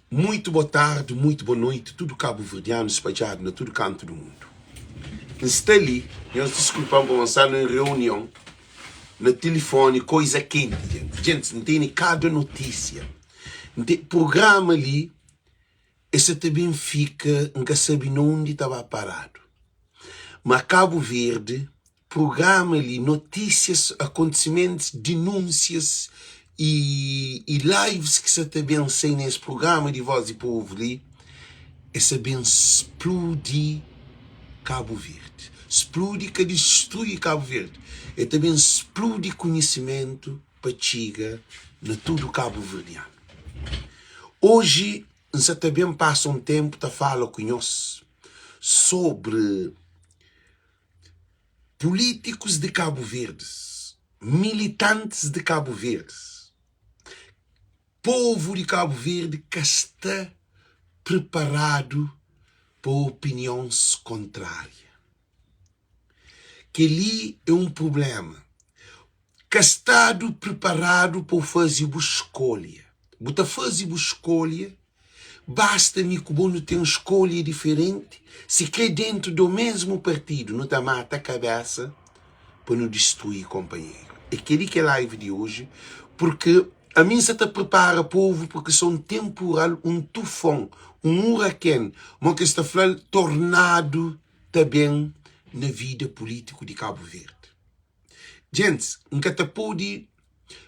Muito boa tarde, muito boa noite, tudo cabo-verdiano spadjadu na tudo canto do mundo. N sta li, nhos disculpa-m pa N sta na reunion, na telefone, coisa quente, gente. Gente, N tene cada notícia. N te, programa li, e sa ta ben fika, N ka sabe na undi ta ba paradu. Ma Cabo Verde Prugrama li, notísias, akontisimentus, dinúnsias y y lives ki sa ta ben sai na es prugrama di Voz di Povu li, es sa ben spludi Kabu Verdi. Spludi ka distrui Kabu Verdi, e ta ben spludi konhisimentu pa txiga na tudu kabuverdianu. Oji N sa ta ben pasa un ténpu ta fala ku nhos sobri. Pulítikus di Kabu Verdis, militantis di Kabu Verdis, povu di Kabu Verdi ka sta priparadu pa opinions kontrária. Kel-li é un prubléma. Ka stadu priparadu pa bu faze bu skolha. Bu ta faze bu skolha, basta mi ku bo nu ten skolha diferenti, sikrê déntu do mésmu partidu, nu ta mata kabésa pa nu distrui konpanheru. É kel-li ki é live di oji, purki ami N sa ta pripara povu purki sa un tenpural, un tufon, un uraken, mo ki es ta fla-l, tornadu ta ben na vida pulítiku di Kabu Verdi. Djentis, N ka ta pode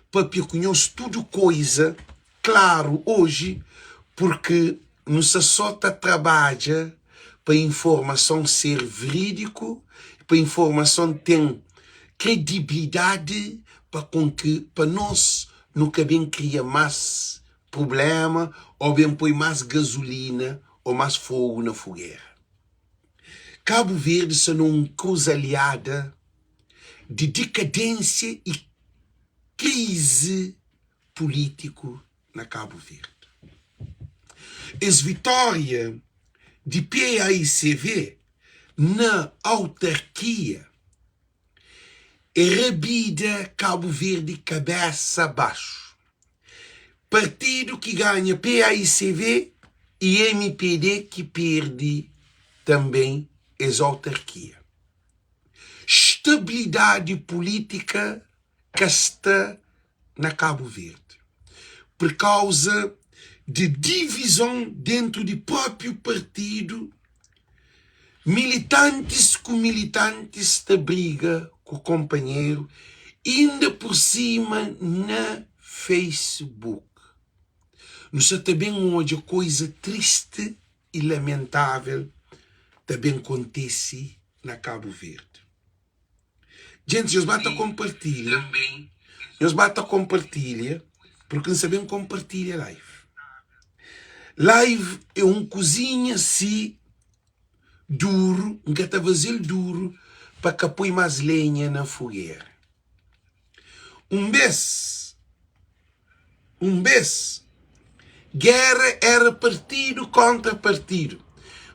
papia ku nhos tudu koiza klaru oji, purki nu sta sô ta trabadja pa informason ser verídiku, pa informason ten kredibilidadi, pa kon ki pa nos nu ka ben kria más prubléma ô ben poi más gazulina ô más fogu na fogera. Kabu Verdi sta na un kruzalhada di dikadênsia y krizi pulítiku na Kabu Verdi. Es vitória di paicv na autarkia é rabida Kabu Verdi kabésa baxu. Partidu ki ganha paicv y mpd ki perde tanben es autarkia. Stabilidadi pulítika ka sta na Kabu Verdi pur kauza di divizon dentu di própi partidu, militantis ku militantis ta briga ku konpanheru, inda pur sima na Facebook. Nu sa ta ben odja koiza tristi i lamentável ta ben kontise na Kabu Verdi. Djentis, nhos ba ta konpartilha, nhos ba ta konpartilha, purki N sa ben konpartilha live. Live é un kuzinha si duru, N ka ta faze-l duru pa ka poi más lenha na fogera. Un bês, un bês, géra éra partidu kóntra partidu.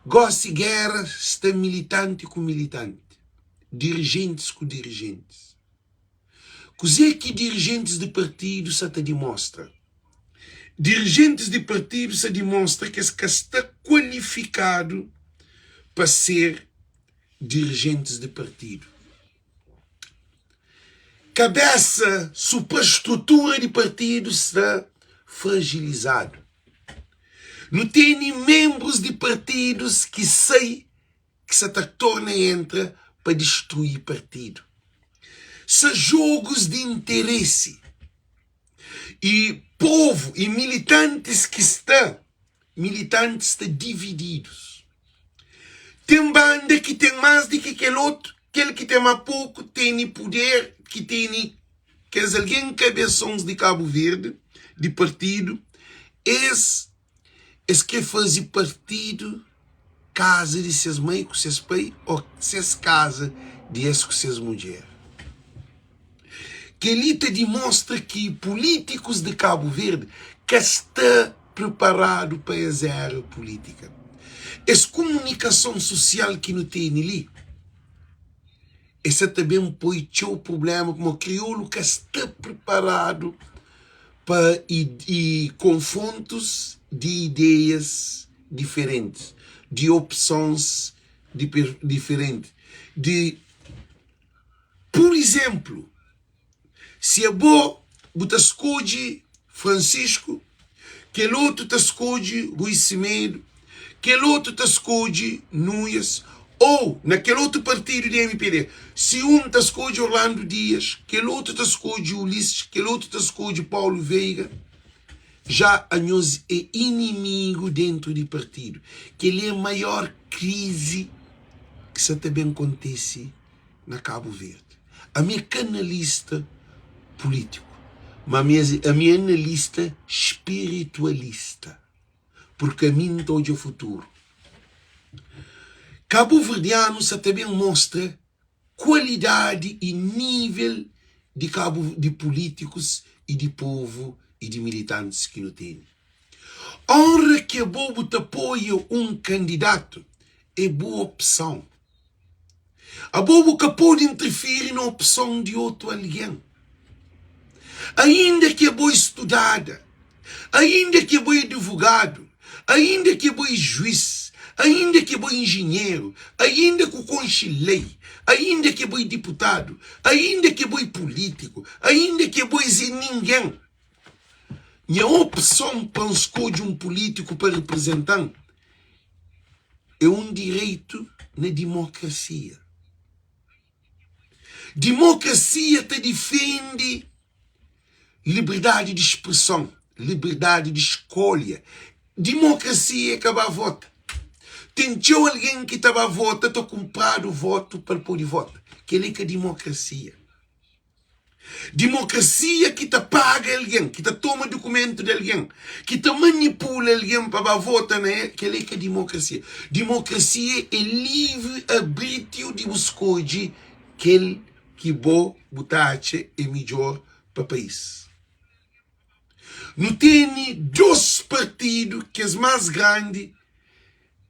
Gósi géra sta militanti ku militanti, dirijentis ku dirijentis. Kuzê ki dirijentis di partidu sa ta dimostra? Dirijentis di partidu sa dimostra ki es ka sta kualifikadu pa ser dirijentis di partidu. Kabésa, suprastrutura di partidu sta frajilizadu. Nu tene menbrus di partidus ki sai ki sa ta torna entra pa distrui partidu. Sa jogus di interesi y povu y militantis ki sta Militantis sta divididus. Ten banda ki ten más di ki kel otu, kel ki ten má poku tene puder, ki tene kes algen kabesons di Kabu Verdi, di partidu, es es kre faze partidu kaza di ses mai ku ses pai ô ses kaza di es ku ses mudjer. Kel-li ta dimostra ki pulítikus di Kabu Verdi ka sta priparadu pa es éra pulítika. Es kumunikason susial ki nu tene li, e sa ta ben poi txeu prubléma pamodi kriolu ka sta priparadu. pa i konfrontus di ideias diferentis, di opsons diferenti, di pur izemplu, si abo bu ta skodje Francisco, kel otu ta skodje Rui Semedo, kel otu ta skodje Nuias, ou na kel otu partidu di mpd, si un ta skodje Orlando Dias, kel otu ta skodje Ulisses, kel otu ta skodje Paulo Veiga, já anhos é inimigu dentru di partidu. Kel-li é maior krizi ki sa ta ben kontise na Kabu Verdi. Ami é ka analista pulítiku, ma ami é analista spiritualista. Purki ami N ta odja futuru. Kabuverdianu sa ta ben mostra kualidadi i nível di kabu di pulítikus i di povu i di militantis ki nu tene. Onra ki abo bu ta apoia un kandidatu é bu opson. Abo bu ka pode interfiri na opson di otu algen. Ainda ki abo é studada, ainda ki abo é advogadu, ainda ki abo é juiz, ainda ki abo é injinheru, ainda ku konxe lei, ainda ki abo é diputadu, ainda ki abo é pulítiku, ainda ki abo é zé ningen, nha opson pa N skodje un pulítiku pa reprezenta-m é un direitu na dimokrasia. Dimokrasia ta difende liberdadi di spreson, liberdadi di skolha. Dimokrasia é ka ba vota. Ten txeu algen ki ta ba vota ta kunpradu votu pa el pode vota. Kel-li é ka dimokrasia. Dimokrasia ki ta paga algen, ki ta toma dukumentu di algen, ki ta manipula algen pa ba vota na el, kel-li é ka dimokrasia. Dimokrasia é livri abritiu di bu skodje kel ki bo bu ta atxa é midjór pa país. Nu tene dos partidu, kes más grandi,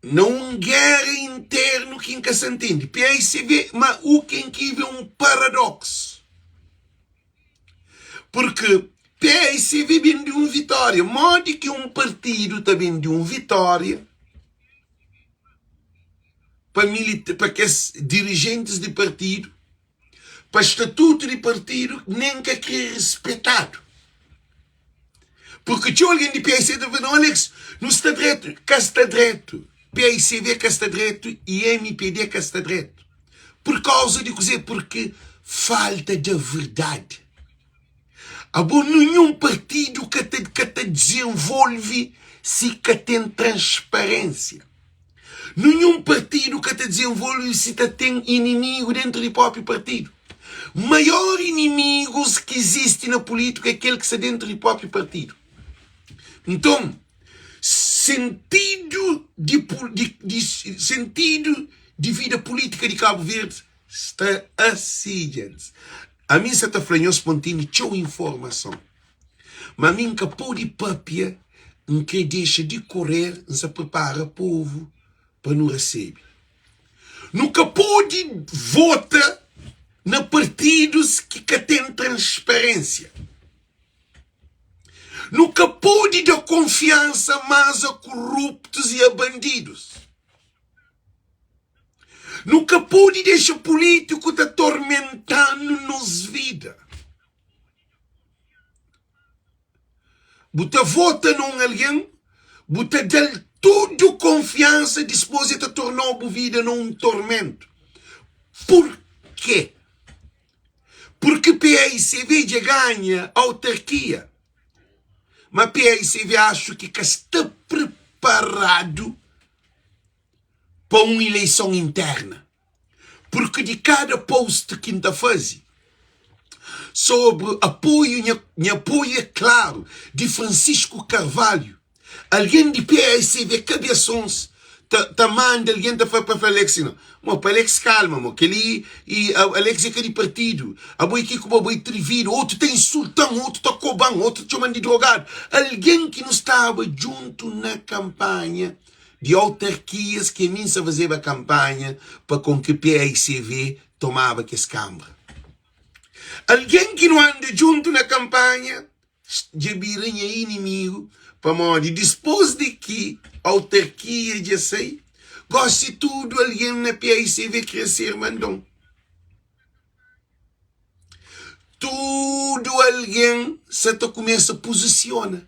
na un géra internu ki N ka sa ntende. PAICV, ma u ke inkive é un paradoksu. Purki PAICV ben di un vitória. Modi ki un partidu ta ben di un vitória pa pa kes dirijentis di partidu, pa statutu di partidu nen ka kre rispetadu? Porque txeu algen di PIC ta fla, não Alex, nu sta dretu. Ka sta dretu. PICV ka sta dretu e MPD ka sta dretu. Por causa di kuzê? Porque falta da verdade. Abo ninhun partidu ka ta, ka ta desenvolve si ka ten transparência. Ninhun partidu ka ta dizenvolve si ta ten inimigu dentu di própi partidu. Maior inimigus ki izisti na pulítika é kel ki sta dentu di própi partidu. Nton, sentidu di, di, di, sentidu di vida pulítika di Kabu Verdi sta asi, gentis. Ami N sa ta fla nhos pa N tene txeu informason. Ma mi N ka pode papia, N kre dexa dikorer, N sa pripara povu pa nu resebe. Nu ka pode vota na partidus ki ka ten transparensia. Nu ka pode da konfiansa más a koruptus i a bandidus. Nu ka pode dexa pulítiku ta tormenta-nu nos vida. Bu ta vota na un algen, bu ta da-l tudu konfiansa, dipôs el ta torna-u bu vida na un tormentu. Purkê? Purki PAICV dja ganha autarkia, ma PAICV axu ki ka sta preparadu pa un ileison interna. Purki di kada post ki N ta faze sobri apoiu, nha, nha apoiu é klaru, di Francisco Carvalho, algen di PAICV kabesons ta, ta manda algen ta fla pa fla Alex sina, mo pa Alex kalma mo, keli i Alex é ka di partidu, abo é ki ku bo, abo é trividu, otu ta insultan, otu ta koban, otu ta txoman di drogadu, algen ki nu staba djuntu na kampanha di autarkias ki ami N sa fazeba kanpanha pa kon ki paicv tomaba kes kanbra. Algen ki nu anda djuntu na kanpanha. Dja bira nha inimigu pamodi dispôs di ki autarkia dja sai, gósi tudu algen na PAICV krê ser mandon. Tudu algen sa ta kumesa puzisiona.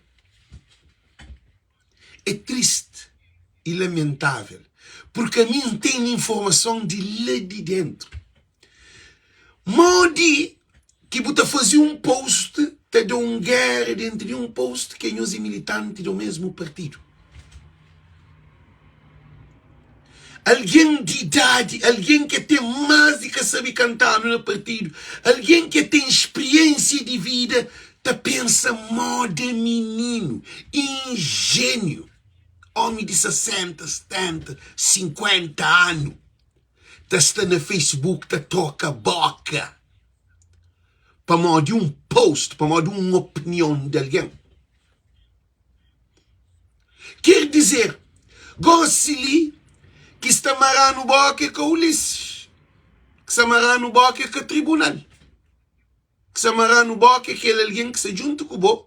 É triste i lamentável, purki ami N tene informason di la di déntu. Modi ki bu ta faze un post ta da un géra déntu di un post ki anhos é militanti di omésmu partidu? Algen di idadi, algen ke ten más di ka sabe kantanu na partidu, algen ke ten spriensia di vida ta pensa moda mininu, injeniu, omi di 60, 70, 50 anu ta sta na Facebook ta troka boka pamodi un post, pamodi un opinion di algen. Ker dizer, gosi li ki sta mara-nu boka é ka Ulisses, ki sta mara-nu boka é ka tribunal, ki sta mara-nu boka é kel algen ki sta djuntu ku bo,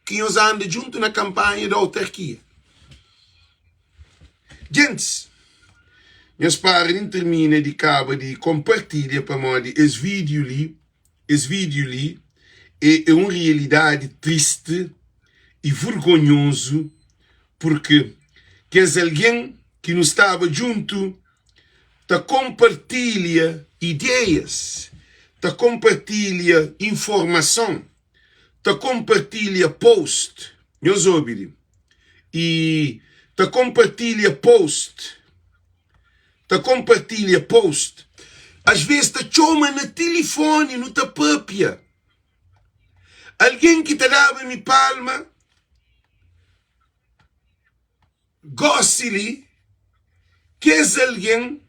ki nhos anda djuntu na kanpanha di autarkia. Gentis, nhos para di N tirmina di kaba di konpartilha pamodi es vídiu li Es vídiu li é un rialidadi tristi i vergonhozu purki kes algen ki nu staba djuntu ta konpartilha ideias, ta konpartilha informason, ta konpartilha post, nhos obi li, i ta konpartilha post. Ta konpartilha post. Asves ta txoma na tilifoni nu ta papia. Algen ki ta daba mi palma gosi li, kes algen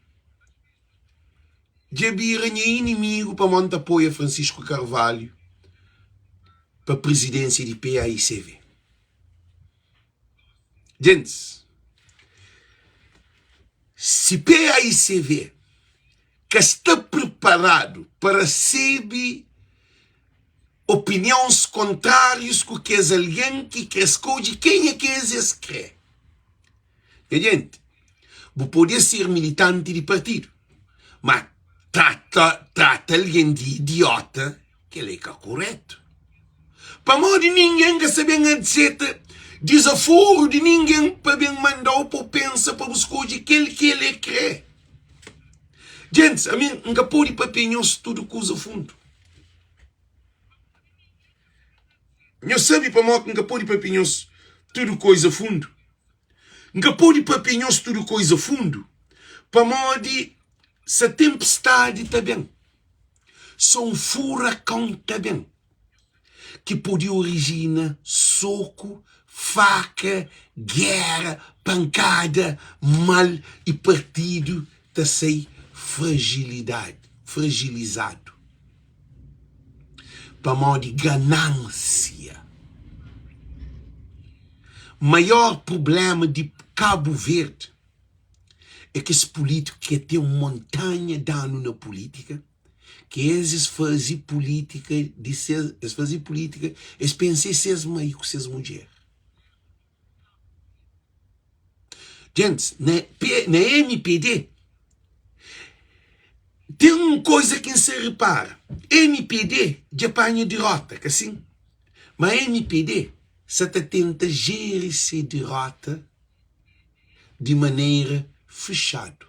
dja bira nha inimigu pamodi N ta apoia Francisco Carvalho pa prizidensia di PAICV. Gentis, si PAICV ka sta preparadu pa rasebe opinions kontrárius ku kes algen ki kre skodje kenha ki es es kre. Nha jenti, bu pode ser militanti di partidu, ma trata trata algen di idiota Kel-li é ka korétu. Pamodi ningen ka sta ben adseta dizaforu di ningen pa ben manda-u pa bu pensa pa bu skodje kel ki el é krê. Gentis, ami N ka pode papia nhos tudu kuza fundu. Nhos sabe pamodi ki N ka pode papia nhos tudu koza fundu? N ka pode papia nhos tudu koza fundu pamodi sa tenpestadi ta ben. So un furakon ta ben ki pode orijina soku, faka, géra, pankada, mal i partidu ta sai frajilizadu pamodi ganánsia. Maior prubléma di Kabu Verdi é kes pulítiku ki ten un montanha d'anu na pulítika, ki es es faze pulítika di ses, es faze pulítika, es pensa é ses mai ku ses mudjer. Gentis, na, P, na MPD, ten un koza ki N sa repara, MPD dja panha dirota, ka sin? Ma MPD sa ta tenta jeri se dirota di manera fexadu.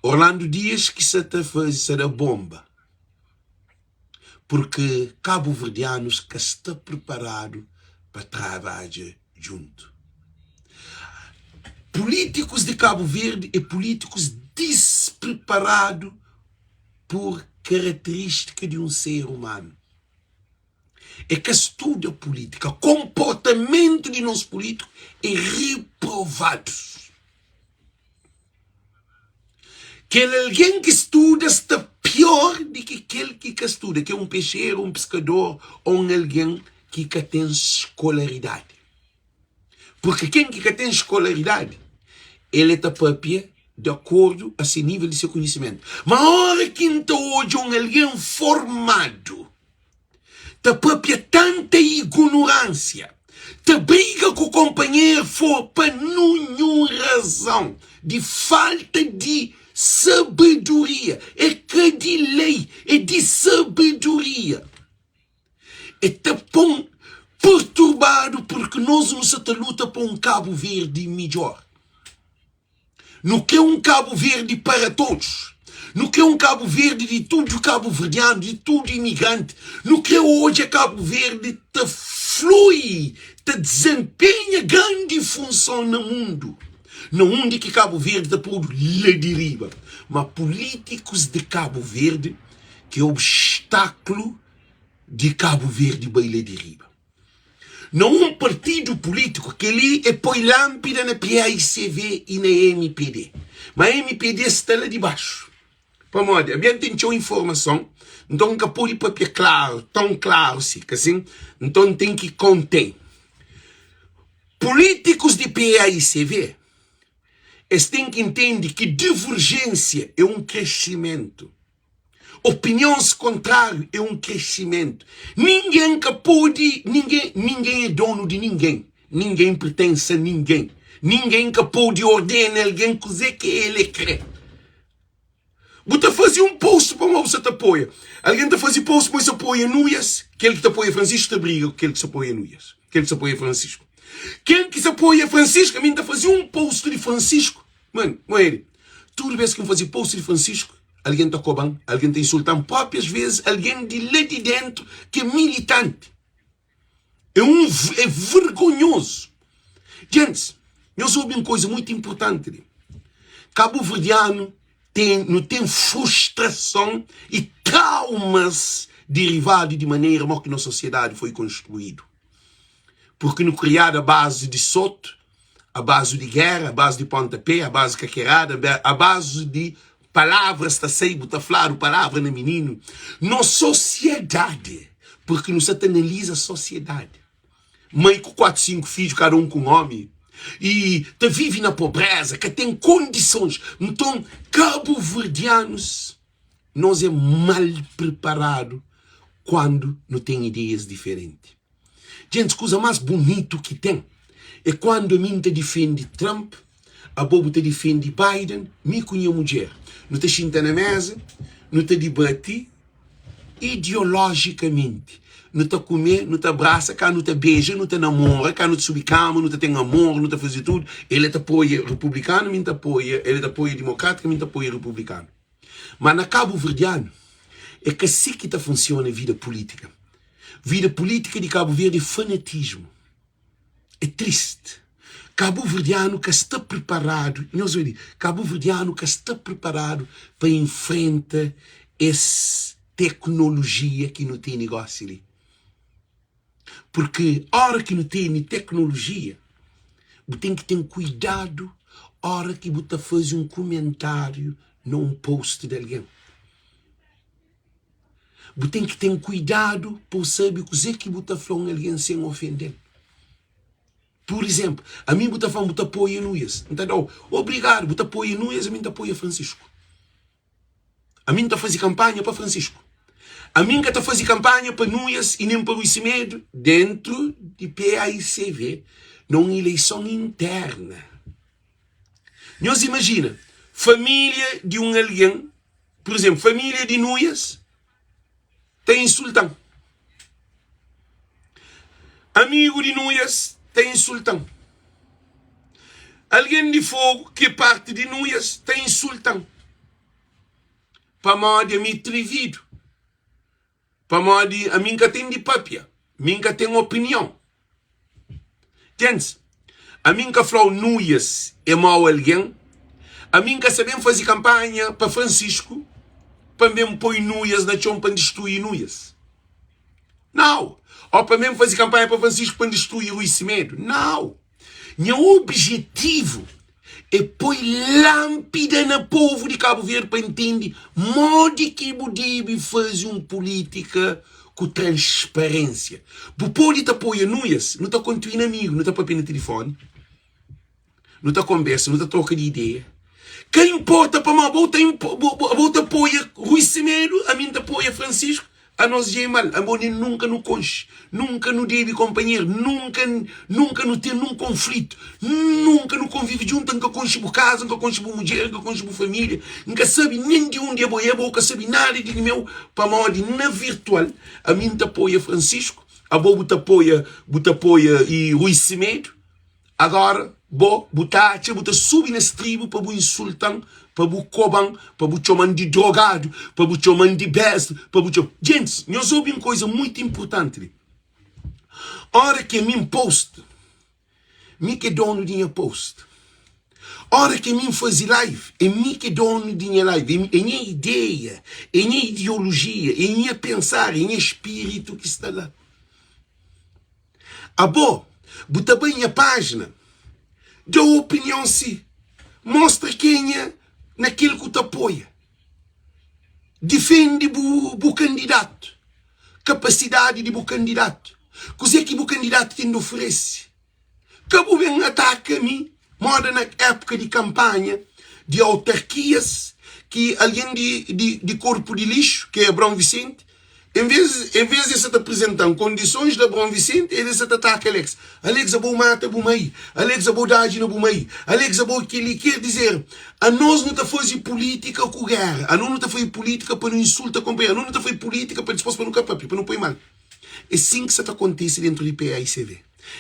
Orlando Dias ki sa ta faze sa da bomba purki kabuverdianus ka sta preparadu pa trabadja djuntu. Pulitikus di Kabu Verdi é pulitikus dispreparadu pur karateristika di un ser umanu. É ka studa pulítika. Konportamentu di nos pulítiku é reprovadu. Kel algen ki studa sta pior di ki kel ki ka studa, ki é un pexeru, un piskador ô un algen ki ka ten skolaridadi. Purki ken ki ka ten skolaridadi, el é ta papia di akordu a se nível di se konhisimentu. Ma óra ki N ta odja un algen formadu. Ta papia tanta igunorânsia, ta briga ku konpanheru for pa nunhun razon di falta di sabedoria. É ka di lei, é di sabedoria. É ta pon perturbadu purki nos nu sa ta luta pa un Kabu Verdi midjor. Nu kre un Kabu Verdi para todos. Nu kre un Kabu Verdi di tudu kabuverdianu, di tudu imigranti. Nu kre odja Kabu Verdi ta flui, ta dizenpenha grandi funson na mundu, na undi ki Kabu Verdi ta podu la di riba. Ma pulítikus di Kabu Verdi ki é obstaklu di Kabu Verdi bai la di riba. Na un partidu pulítiku, kel-li é poi lánpida na paicv i na mpd. Má mpd sta la dibaxu. Pamodi? Ami N ten txeu informason, nton N ka pode pâpia klaru, ton klaru si, ka sin? Nton N ten ki kontê. Pulítikus di paicv, es ten ki ntende ki diverjénsia é un kresimentu. Opinions kontráriu é un kresimentu. Ningen ka pode, ningen, ningen é donu di ningen, ningen pertense a ningen, ningen ka pode ordena algen kuzê ki el é krê. Bu ta faze un post pamodi bu sa ta apoia. Algen ta faze post pamodi sa apoia Nuias, kel ki ta apoia Francisco ta briga ku kel ki sa apoia Nuias, kel ki sa apoia Francisco. Kel ki sa apoia Francisco, ami N ta faze un post di Francisco, Mano, moeri, tudu bes ki N faze post di Francisco, algen ta koba-m, algen ta insulta-m, propi as vezes algen di la di dentu ki é militanti. É un é vergonhozu. Gentis, nhos obi un koza mutu inpurtanti li. Kabuverdianu ten, nu ten frustrason i traumas derivadu di manera mo ki nos sosiedadi foi konstruídu. Purki nu kriadu a bazi di sotu, a bazi di géra, a bazi di pontapé, a bazi di kakerada, a bazi di palavras ta sai, bu ta fladu palavra na mininu. Nos sosiedadi, purki nu sa ta analiza sosiedadi, mai ku 4, 5 fidju, kada un ku un omi, i ta vive na pobreza, ka ten kondisons. Nton, kabuverdianus, nos é mal preparadu kuandu nu ten ideias diferenti. Djentis, kuza más bunitu ki ten é kuandu ami N ta difende Trump, abo bu ta difende Biden, mi ku nha mudjer nu ta xinta na méza, nu ta dibati idiolojikamenti, nu ta kume, nu ta brasa, ka nu ta beja, nu ta namora, ka nu ta subi kama, nu ta ten amor, nu ta faze tudu. El ta apoia republikanu, mi N ta apoia, el ta apoia dimokrátika, mi N ta apoia republikanu. Má na kabuverdianu é ka si ki ta funsiona vida pulítika. Vida pulítika di Kabu Verdi é fanatismu. É triste. Kabuverdianu ka sta preparadu, nhos obi li, kabuverdianu ka sta preparadu pa enfrenta es teknolojia ki nu tene gosi li. Purki ora ki nu tene teknolojia, bu ten ki ten kuidadu ora ki bu ta faze un kumentáriu na un post di algen. Bu ten ki ten kuidadu pa bu sabe kuzê ki bu ta fla un algen sen ofende-l. Pur izénplu, ami bu ta fla-m bu ta apoia Nuias, N ta da-u obrigadu. Bu ta apoia Nuias, ami N ta apoia Francisco. Ami N ta faze kanpanha pa Francisco. Ami N ka ta faze kanpanha pa Nuias i nen pa Rui Semedo déntu di PAICV na un ileison interna. Nhos imajina família di un algen Pur izénplu, família di Nuias ta insulta-m. Amigu di Nuias ta insulta-m. Algen di Fogu ki é párti di Nuias ta insulta-m. Pamodi ami é trividu. Pamodi ami N ka ten di pâpia, mi N ka ten opinion. Gentis, ami N ka fla-u Nuias é mau algen, ami N ka sa ben faze kanpanha pa Fransisku pa N ben poi Nuias na txon pa N distrui Nuias. Nau! Ô pa N ben faze kanpanha pa Fransisku pa N distrui Rui Semedo. Nau! Nha obijetivu é poi lánpida na povu di Kabu Verdi pa intende modi ki bu debe faze un pulítika ku transparénsia. Bu pode ta apoia Nuias, nu ta kontinua amigu, nu ta papia na tilifóni, nu ta konbersa, nu ta troka di ideia. Ka inporta pamodi bo ta bo ta apoia Rui Semedo, ami N ta apoia Francisco. Anos dja é mal, abo nen nunka nu konxe, nunka nu debe konpanheru, nunka nunka nu ten nun konflitu, nunka nu konvive djuntu. N ka konxe bu kaza, N ka konxe bu mudjer, N ka konxe bu família, N ka sabe nen di undi abo é, abo ka sabe nada di meu, pamodi na virtual ami N ta apoia Francisco, abo bu ta apoia bu ta apoia i Rui Semedo. Agora bo bu ta atxa bu ta subi na stribu pa bu insultan, pa bu koban, pa bu txoman di drogadu, pa bu txoman di besta, pa bu txoman. Gentis, nhos obi un koisa muitu inpurtanti li. Ora ki ami N post, mi ki é donu di nha post. Ora ki ami N fazi live, é mi ki é donu di nha live. É nha ideia, é nha ideolojia, é nha pensar, é nha spiritu ki sta la. Abo bu ta bai nha página da opinion si mostra kenha na kel ku ta apoia difende bu bu kandidatu kapasidadi di bu kandidatu kuze ki bu kandidatu ten di oferese ka bu ben ataka mi moda na époka di kanpanha di autarkias ki algen di di di korpu di lixu ki é Abraão Vicente En vez, en vez di sa ta apresenta-m kondisons di Abraon Vicente, el sa ta ataka Alex. Alex, abo mata bu mai. Alex, abo dadji na bu mai. Alex, abo kel-li. Ker dizer, anos nu ta faze pulítika ku géra. Anos nu ta faze pulítika pa nu insulta konpanheru. Anos nu ta faze pulítika pa dispôs pa nu ka papia, pa nu poi mal. É sin ki sa ta kontise dentu di paicv.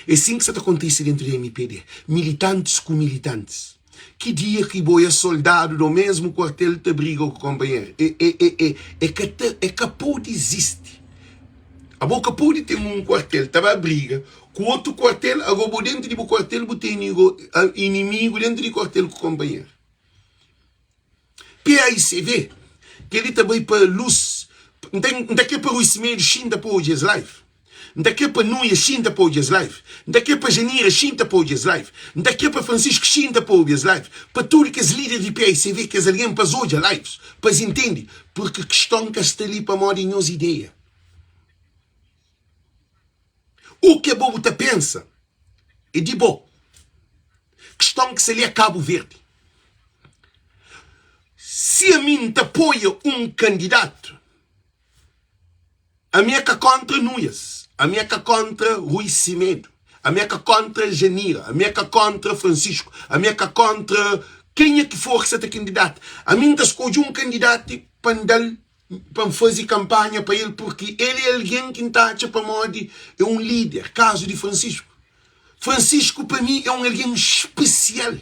É sin ki sa ta kontise dentu di mpd. Militantis ku militantis. Ki dia ki bo é soldadu do mesmu kuartel ta briga ku konpanheru? É, é, é, é, é ka ta, é ka pode izisti. Abo ka pode ten un kuartel ta ba briga ku otu kuartel, ago bo dentu di bu kuartel bu tene inimigu dentu di kuartel ku konpanheru. PAICV, kel-li ta bai pa lus. N ta, N ta kre pa Rui Semedo xinta pa odja es live. N ta kre pa Nuia xinta pa odja es live. N ta kre pa Janira xinta pa odja es live. N ta kre pa Francisco xinta pa obi es live. Pa tudu kes lider di PAICV, kes algen pa es odja lives, pa es intende. Purki kiston ka sta li pamodi nhos ideia. U ke bo bu ta pensa é di bo. Kiston ki sta li é Kabu Verdi. Si ami N ta apoia un kandidatu, ami é ka kontra Nuias, ami é ka kontra Rui Semedo, ami é ka kontra Janira, ami é ka kontra Francisco, ami é ka kontra kenha ki for ki sa ta kandidata. Ami N ta skodje un kandidatu pa N da-l pa N faze kanpanha pa el purki el é algen ki N ta atxa pamodi é un líder. Kazu di Francisco. Francisco pa mi é un algen spesial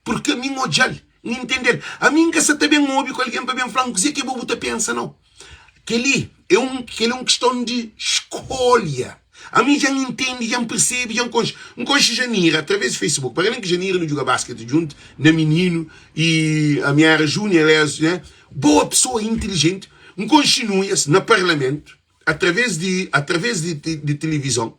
purki ami N odja-l, N intende-l. Ami N ka sa ta ben obi ku algen pa ben fla-m kuzê ki bo bu ta pensa, nau. Kel-li é un kel-li é un kiston di skolha. Ami dja N intende, dja N persebe, dja N konxe. N konxe Janira através di Facebook. Pa alén ki Janira nu djuga basketi djuntu na mininu i ami éra júnior, el éra, né? Boa pesoa, intilijenti. N konxe Nuias na parlamentu através di através di di tilivizon.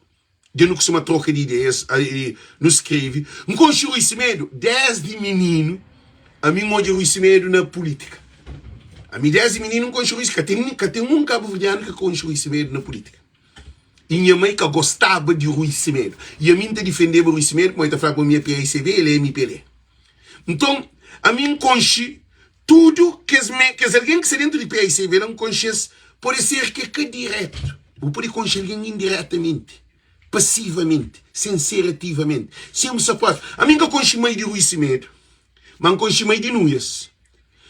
Dja nu kustuma troka di ideias i nu skrebe. N konxe Rui Semedo desdi mininu. Ami N odja Rui Semedo na pulítika. Ami desdi mininu N konxe Rui Ka ten ka ten un kabuverdianu ki ka konxe Rui Semedo na pulítika. I nha mai ka gostaba di Rui Semedo. I ami N ta difendeba Rui Semedo pamodi el ta flaba ma mi é PAICV, el é MPD. Nton, ami N konxe tudu kes me, kes algen ki sta dentu di PAICV la, N konxe-s. Pode ser ki é ka diretu, bu pode konxe algen indiretamenti, pasivamenti, sen ser ativamenti, sen bu sta prósimu. Ami N ka konxe mai di Rui Semedo, ma N konxe mai di Nuias.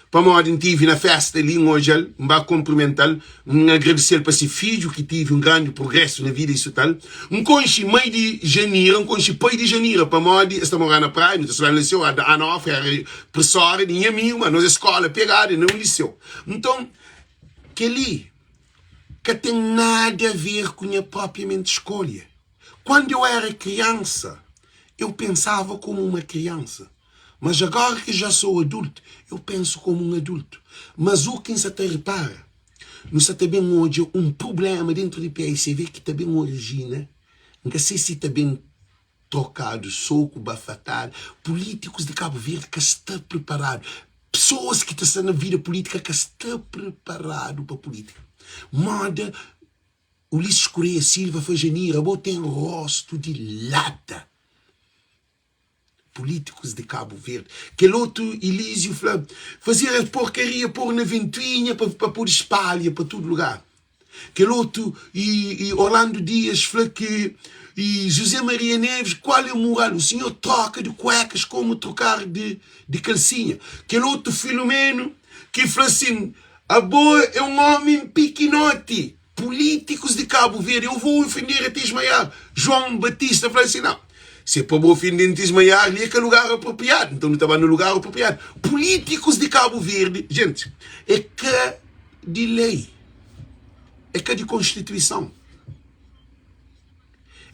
Pamodi N tive na festa li, N odja-l, N ba kunprimenta-l, N agradese-l pa se fidju ki tive un grandi prugrésu na vida isu tal. N konxe mai di Janira, N konxe pai di Janira, pamodi es ta mora na Praia, nu ta studa na liseu, Ana Ofra éra presóra di nha amigu, ma nos é skóla pegadu, é na un liseu. Nton, kel-li ka ten nada a ver ku nha propriamenti skolha. Quando eu era criança, eu pensava como uma criança. Mas agora que já sou adulto, eu penso como um adulto. Mas o ki N sa ta repara, nu sa ta ben odja un prubléma dentu di PAICV ki ta ben orijina, N ka sei si ta ben trokadu soku, bafatadu. Pulítikus di Kabu Verdi ka sta priparadu. Pesoas ki ta sta na vida pulítika ka sta priparadu pa pulítika. Moda Ulisses Correia Silva fla Janira, bo ten rostu di lata. Políticos de Cabo Verde. Kel otu Elísio fla, fazer es porcaria pôr na ventoinha pa, pa pode espalha pa tudo lugar. Kel otu e, e Orlando Dias fla ki e José Maria Neves, qual é moral? O senhor troca de cuecas como trocar de, de calcinha. Kel otu Filomeno ki fla assim, abo é um homem piquinote. Políticos de Cabo Verde, eu vou ofender até esmaiar. João Batista fla assim, não. Se é pa bo ofender até esmaiar, li é ka lugar apropriado. Então nu ta ba no lugar apropriado. Políticos de Cabo Verde, gente, é ka di lei, é ka di konstituison,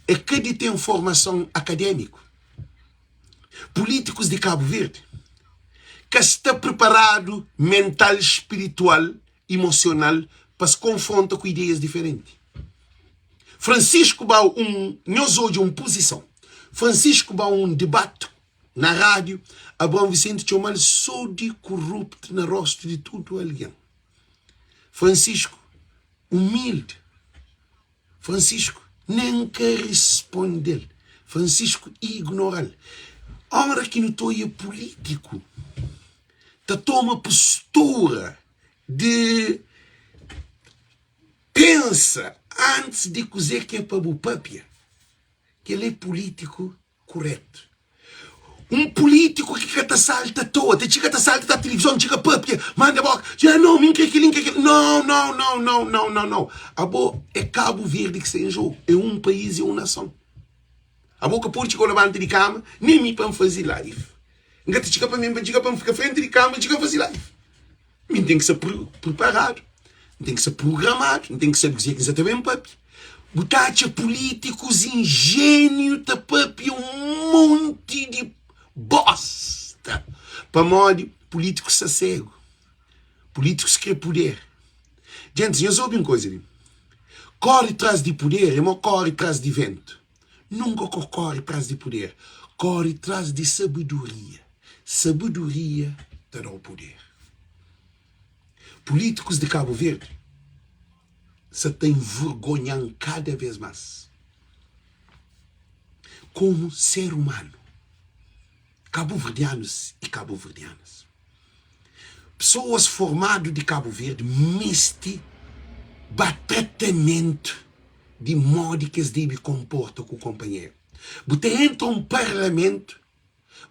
é ka di ten formason akadémiku. Pulítikus di Kabu Verdi ka sta preparadu mental, spiritual, imosional pa es konfronta ku ideias diferenti. Francisco ba un, nhos odja un puzison, Francisco ba un debatu Na rádiu, Abraão Vicente txoma-l sô di kuruptu na róstu di tudu algen. Francisco, umildi. Francisco nen ka risponde-l. Francisco ignora-l. Óra ki nu ta oia pulítiku ta toma postura di pensa antis di kuzê ki é pa bu pâpia, kel-la é pulítiku Kuretu. Un pulítiku ki ka ta salta atoa, ta txiga ta salta ta tilivizon, txiga papia, manda boka, txiga nau, mi N kre kili, N kre kili. Nau, nau, nau, nau, nau, nau, nau. Abo é Kabu Verdi ki sta en jogu. É un país, é un nason. Abo ka pode txiga labanta di kama, nen mi pa N faze live. N ka ta txiga pa mi, pa N txiga pa N fika frenti di kama, N txiga faze live. Mi N ten ki sta preparadu, N ten ki sta programadu, N ten ki sabe kuzê ki N sta ta ben papia. Bu ta atxa pulítikus injéniu ta papia un monti di bósta pamodi pulítikus sta ségu, pulítikus krê puder. Djentis, nhos obi un kuza li, kóre tras di puder é mo kóre tras di ventu. Nunka ka kóre tras di puder, kóre tras di sabedoria. Sabedoria ta da-u puder. Pulítikus di Kabu Verdi sa ta envergonha-m kada vez más. Komu ser umanu, kabuverdianus i kabuverdianas, pesoas formadu di Kabu Verdi meste ba tratamentu di modi ki es debe konporta ku konpanheru. Bu ta entra un parlamentu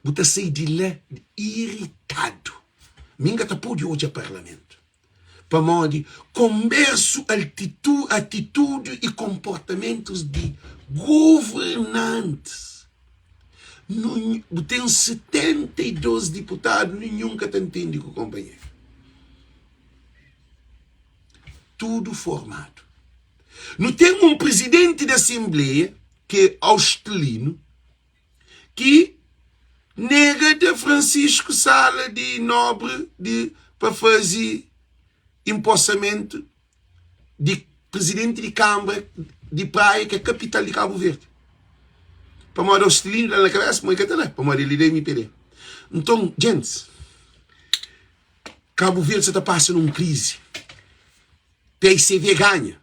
Bu ta sai di la iritadu. Mi N ka ta pode odja parlamentu pamodi konbersu, atitudi i konportamentus di governantis. Bu ten 72 diputadu, ninhun ka ta ntende ku konpanheru. Tudu formadu. Nu ten un prizidenti di asenbleia ki é austelinu. ki nega da Francisco sala di nobre di pa faze inposamentu di presidenti di Kambra di Praia ki é kapital di Kabu Verdi. Pamodi Austelino da-l na kabesa ma el ka ta da, pamodi el é di mpd. Nton, djentis, Kabu Verdi sa ta pasa na un krizi. Paicv ganha,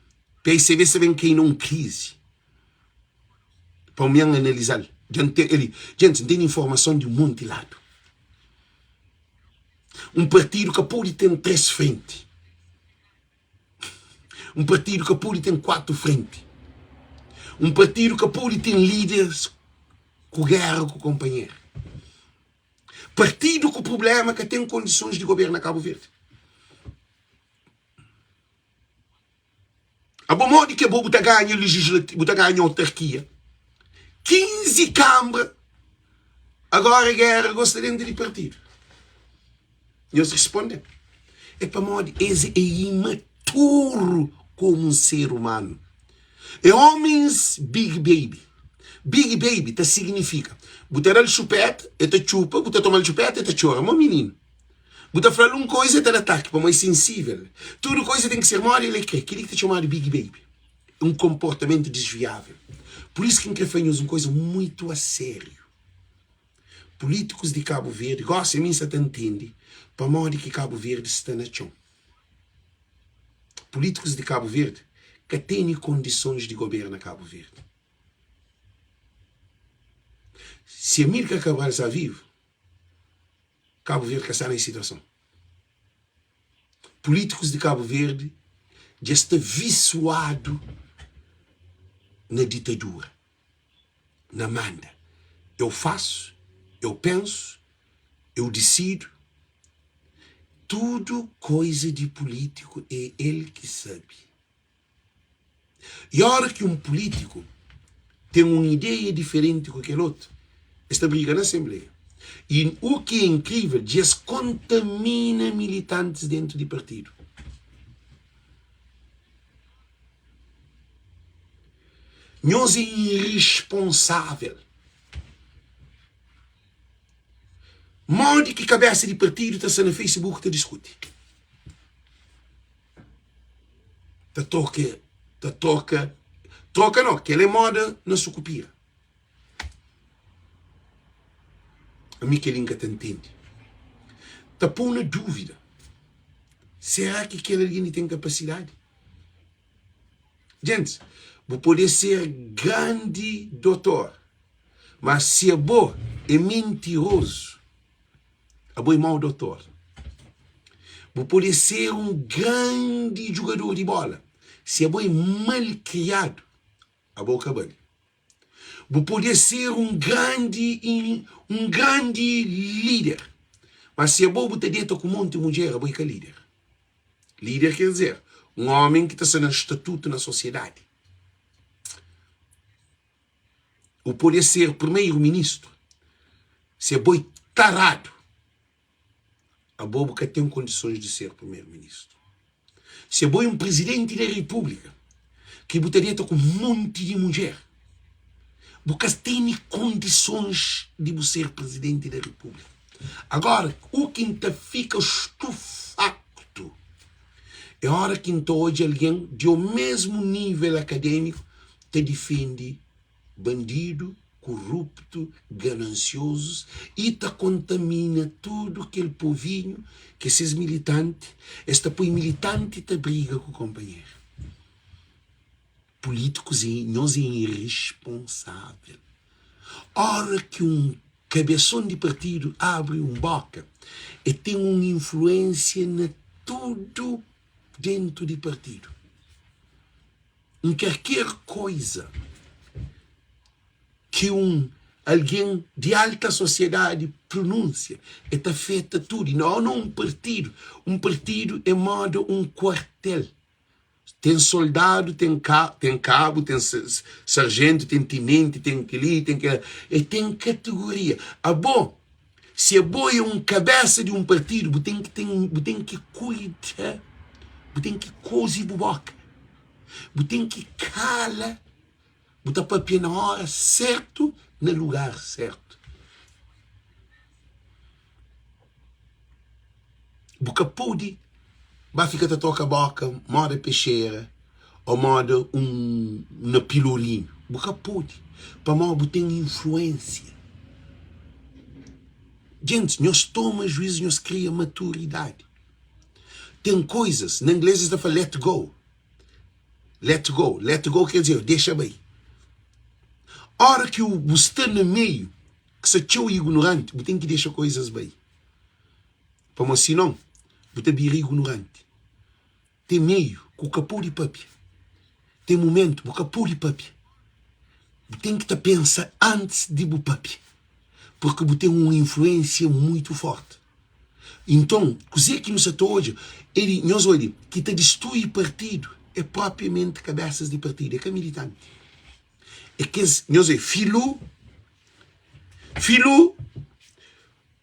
paicv sa ben kai na un krizi. Pa mi N analiza-l, dja N ten, eli, djentis, N ten informason di un monti ladu. Un partidu ka pode ten 3 frenti. Un partidu ka pode ten 4 frenti. Un partidu ka pode ten líderes ku géra ku konpanheru. Partidu ku prubléma ka ten kondisons di goberna Kabu Verdi. Abo modi ki abo bu ta ganha legislativo, bu ta ganha autarkia? 15 kambra, agora guerra gosta dentro di partido. Nhos responde. É pamodi es é imaturo como um ser humano. É homens big baby. Big baby ta significa bu ta dal chupeta, el ta chupa, bu ta tomal chupeta, el ta txora, mo minino. Bu ta fla-l un koiza, el ta da ataki, pamodi é sensível. Tudu koiza ten ki ser modi el é kre. Kel-li ki ta txomadu big baby. Un konportamentu disviável. Pur isu ki N kre fla nhos un koiza muitu asériu. Pulítikus di Kabu Verdi, gósi ami N sa ta ntende pamodi ki Kabu Verdi sta na txon. Pulítikus di Kabu Verdi ka tene kondisons di goberna Kabu Verdi. Si Amílcar Cabral sta vivu, Kabu Verdi ka sta na es situason. Pulítikus di Kabu Verdi Dja es sta visuadu na ditadura, na manda. Eu faço, eu penso, eu decido. Tudu koiza di pulítiku é el ki sabe. I óra ki un pulítiku ten un ideia diferenti ku kel otu, es ta briga na asenbleia. I u ki é inkrível, dja es kontamina militantis dentu di partidu. Nhos é iresponsável. Modi ki kabésa di partidu ta sta na Facebook ta diskuti? Ta troka, ta troka, troka no, kel é moda na sukupira. Ami kel-li N ka ta ntende. Ta pô-u na dúvida, será ki kel algen li ten kapasidadi? Gentis, bu pode ser grandi dotor, má si abo é mintirozu, Abo é mau dotor. Bu pode ser un grandi jugador di bola, si abo é malkriadu, abo ka bali. Bu pode ser un grandi un grandi líder, ma si abo bu ta deta ku monti mudjer, abo é ka líder. Líder ker dizer un ómi ki ta sta na statutu na sosiedadi. Bu pode ser primeiro ministro se abo é tarado abo bu ka ten kondisons di ser primeiro ministro se abo é un presidente da república ki bu ta deta ku monti di mudjer bu ka tene kondisons di bu ser presidente da república agora u ki N ta fika stufaktu é ora ki N ta odja algen di o mesmu nível akadémiku ta difende bandidu, kuruptu, ganansiozus i ta kontamina tudu kel povinhu ki é ses militanti. Es ta poi militanti ta briga ku konpanheru. Pulítikus nhos é irresponsável. Ora ki un kabeson di partidu abri un boka, e ten un influensia na tudu dentu di partidu. Un karker koiza ki un algen di alta sosiedadi prununsia, e ta afeta tudu. I no na un partidu. Un partidu é moda un kuartel. Ten soldadu, ten ten kabu, ten sarjentu, ten tinenti, ten kel-li, ten kel-la. E ten kategoria. Abo, si abo é un kabésa di un partidu, bu ten ki ten, bu ten ki kuida, bu ten ki kozi bu bóka. Bu ten ki kala, bu ta papia na óra sértu, na lugar sértu. Bu ka pode ba fika ta troka bóka móda pexera ô móda un na pilorinhu. Bu ka pode, pamodi bu ten influénsia. Gentis, nhos toma juizu, nhos kria maturidadi. Ten koizas, na inglês es ta fla let go, let go, let go ker dizer dexa bai. Ora ki bu sta na meiu ki sta txeu ignoranti, bu ten ki dexa koizas bai. Pamodi sinon bu ta bira ignoranti. Ten meiu ku ka pode papia, ten mumentu bu ka pode papia. Bu ten ki ta pensa antis di bu papia, purki bu ten un influensia muitu forti. Inton, kuzê ki nu sa ta odja é di, nhos odja, ki ta distrui partidu é propriamenti kabesas di partidu, é ka militanti. É kes, nhos odja, Filu, Filu,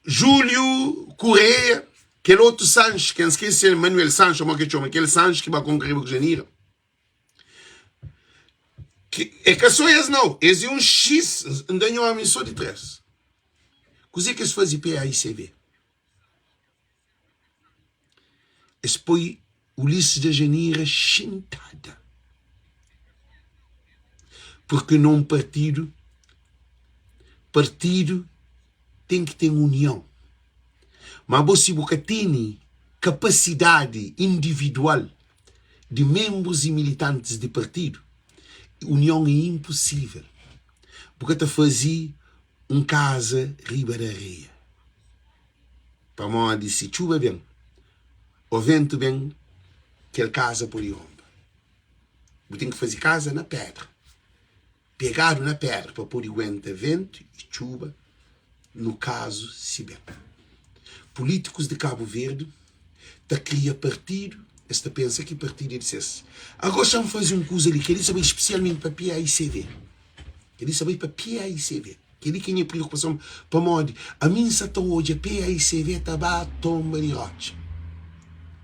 Júliu Correia, kel otu Sanches, ke N skese se é Manuel Sanches ô mo ke txoma, kel Sanches ki ba konkoreba ku Janira. Ki, é ka sô es nau, es é un xis, N da nha ómi sô di três. Kuzê ki es faze PAICV? Es poi Ulisses da Janira xintada. Porque na un partidu, partidu ten ki ten union. Ma bo si bu ka tene kapasidadi individual di menbrus i militantis di partidu, union é inposível. Bu ka ta faze un kaza riba di areia. Pamodi si txuba ben ô ventu ben, kel kaza pode ronba. Bu ten ki faze kaza na pédra, pegadu na pédra pa pode guenta ventu i txuba nu kazu si ben. Pulítikus di Kabu Verdi ta kria partidu, es ta pensa ki partidu é di ses. Agó xa-m faze un kuza li, kel-li sa bai spesialmenti pa PAICV. Kel-li sa bai pa PAICV. Kel-li ki é nha preokupason pamodi ami N sa ta odja PAICV ta ba tonba di rotxa.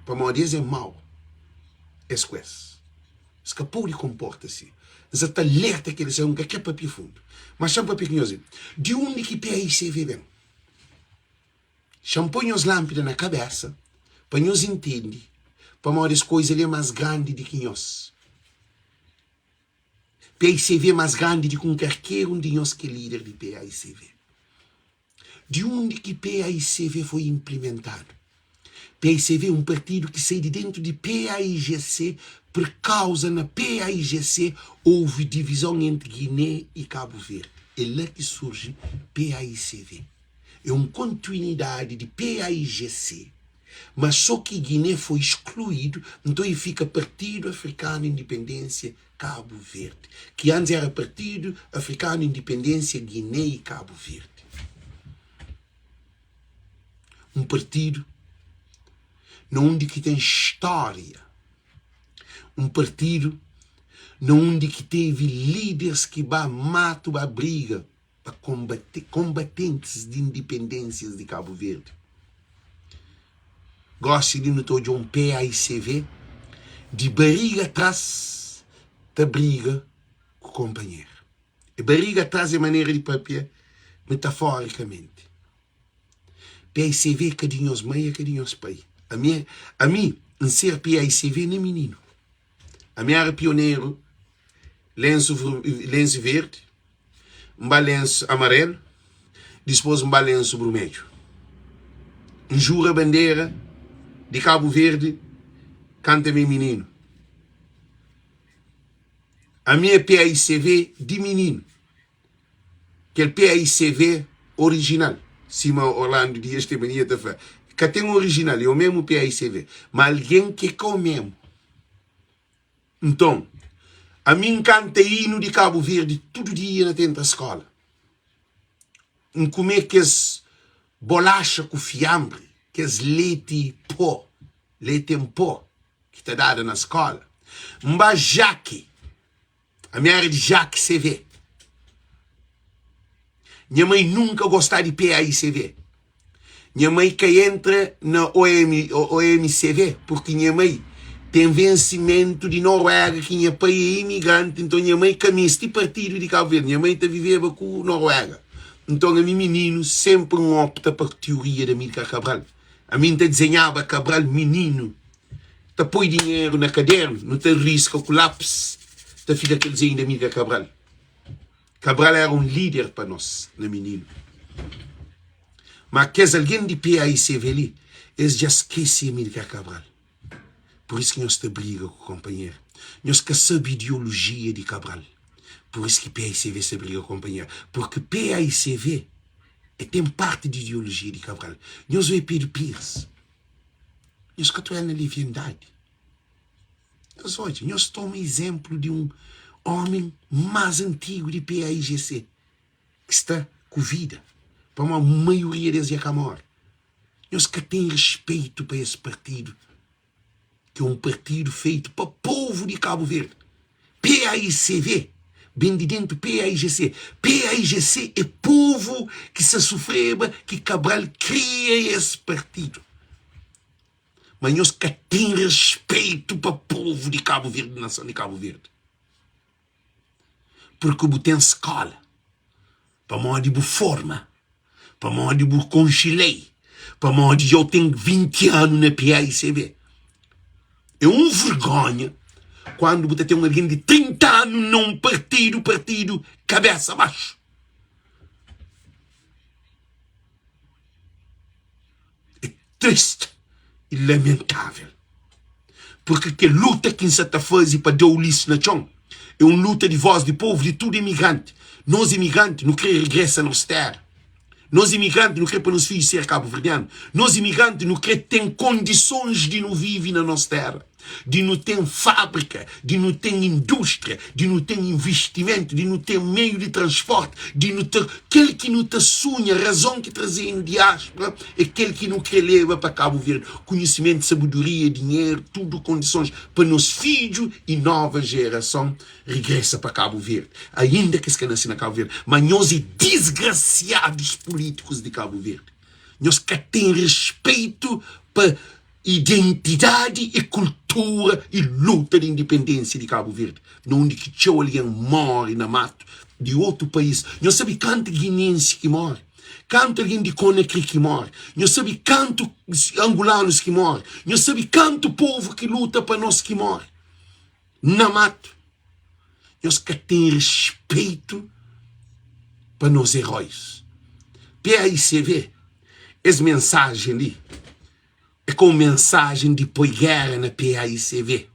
Pamodi es é mau, es ku es. Es ka pode konporta si. N sa ta alerta kel sa, N ka kre papia fundu. Ma xa-m papia ku nhos li. Di undi ki PAICV ben? Xa-m poi nhos lanpida na kabesa pa nhos intende pamodi es koiza li é mas grandi di ki nhos. PAICV é mas grandi di ki un karker un di nhos ki é lider di PAICV. Di undi ki PAICV foi inplimentadu? PAICV é un partidu ki sai di dentu di PAIGC pur kauza na PAIGC ouvi divizon entri Guiné i Kabu Verdi. É la ki surji PAICV. É un kontinuidadi di PAIGC, ma so ki Guiné foi skluidu, nton e fika Partidu Afrikanu Indipendênsia Kabu Verdi, ki antis éra Partidu Afrikanu Indipendênsia Guiné i Kabu Verdi. Un partidu na undi ki ten stória, un partidu na undi ki tevi líders ki ba matu, ba briga pa konbate, konbatentis di indipendênsias di Kabu Verdi. Gósi li nu ta odja un PAICV di bariga tras ta briga ku konpanheru. E bariga tras é manera di papia metaforikamenti. PAICV é ka di nhos mai, é ka di nhos pai. Ami, ami N ser PAICV na mininu. Ami éra pioneru, lensu, lensu verdi, N ba lensu amarelu, dispôs N ba lensu brumedju. N jura bandera di Kabu Verdi kantu ami é mininu. Ami é PAICV di mininu. Kel PAICV orijinal, sima Orlando Dias ten mania ta fla. Ka ten orijinal, é omemu PAICV. Ma algen ki é ka omemu. Nton, ami N kanta inu di Kabu Verdi tudu dia na ta entra skola. N kume kes bolaxa ku fianbri, kes leti pó, leti en pó ki ta dada na skola. N ba Jaki, ami éra di Jaki CV. Nha mai nunka gosta di PAICV. Nha mai ka entra na OM, OMCV porque nha mai ten vensimentu di Noruega ki nha pai é imigranti, nton nha mai ka misti partidu di Kabu Verdi, nha mai ta viveba ku Noruega. Nton ami mininu senpri N opta pa tioria di Amílcar Cabral. Ami N ta dizenhaba Cabral mininu ta poi dinheru na kadernu, nu ta riska ku lapis ta fika kel dizenhu di Amílcar Cabral. Cabral éra un líder pa nos na mininu. Má kes algen di PAICV li, es dja skese Amílcar Cabral. Pur isu ki nhos ta briga ku konpanheru. Nhos ka sabe ideolojia di Cabral. Pur isu ki PAICV sta briga ku konpanheru. Purki PAICV e ten parti di ideolojia di Cabral. Nhos oe Pedro Pires. Nhos ka ta oel na liviandadi. Nhos odja, nhos toma izénplu di un ómi más antigu di PAIGC ki sta ku vida, pamodi maioria di es dja ka móre. Nhos ka ten respeitu pa es partidu, ki é un partidu feitu pa povu di Kabu Verdi. PAICV ben di dentu PAIGC. PAIGC é povu ki sa sufreba ki Cabral kria es partidu. Ma nhos ka ten respeitu pa povu di Kabu Verdi, nason di Kabu Verdi. Purki bu ten skola, pamodi bu forma, pamodi bu konxe lei, pamodi dja bu ten 20 anu na PAICB. É un vergonha kuandu bu ta ten un algen di 30 anu na un partidu, partidu kabesa baxu. É triste e lamentável. Porque kel luta ki N sa ta faze pa da Ulisses na txon é un luta di voz di povu, di tudu imigranti. Nos imigranti nu kre regresa nos téra. Nos imigranti nu kre pa nos fidju ser kabuverdianu. Nos imigranti nu kre ten kondisons di nu vive na nos téra. di nu ten fábrika, di nu ten indústria, di nu ten investimentu, di nu ten meiu di transpórti, di nu ter kel ki nu ta sunha. Razon ki traze-nu diáspora é kel ki nu kre leba pa Kabu Verdi, konhisimentu, sabedoria, dinheru, tudu kondisons pa nos fidju i nova jerason regresa pa Kabu Verdi, ainda ki es ka nase na Kabu Verdi. Ma nhos é disgrasiadus pulítikus di Kabu Verdi, nhos ka ten respeitu pa identidadi i kultura i luta di indipendênsia di Kabu Verdi, na undi ki txeu algen móre na matu di otu país. Nhos sabe kantu guineensi ki móre? Kantu algen di Conakry ki móre? Nhos sabe kantu angulanus ki móre? Nhos sabe kantu povu ki luta pa nos ki móre na matu? Nhos ka ten respeitu pa nos eróis. PAICV, es mensajen li É ka un mensajen di poi géra na PAICV.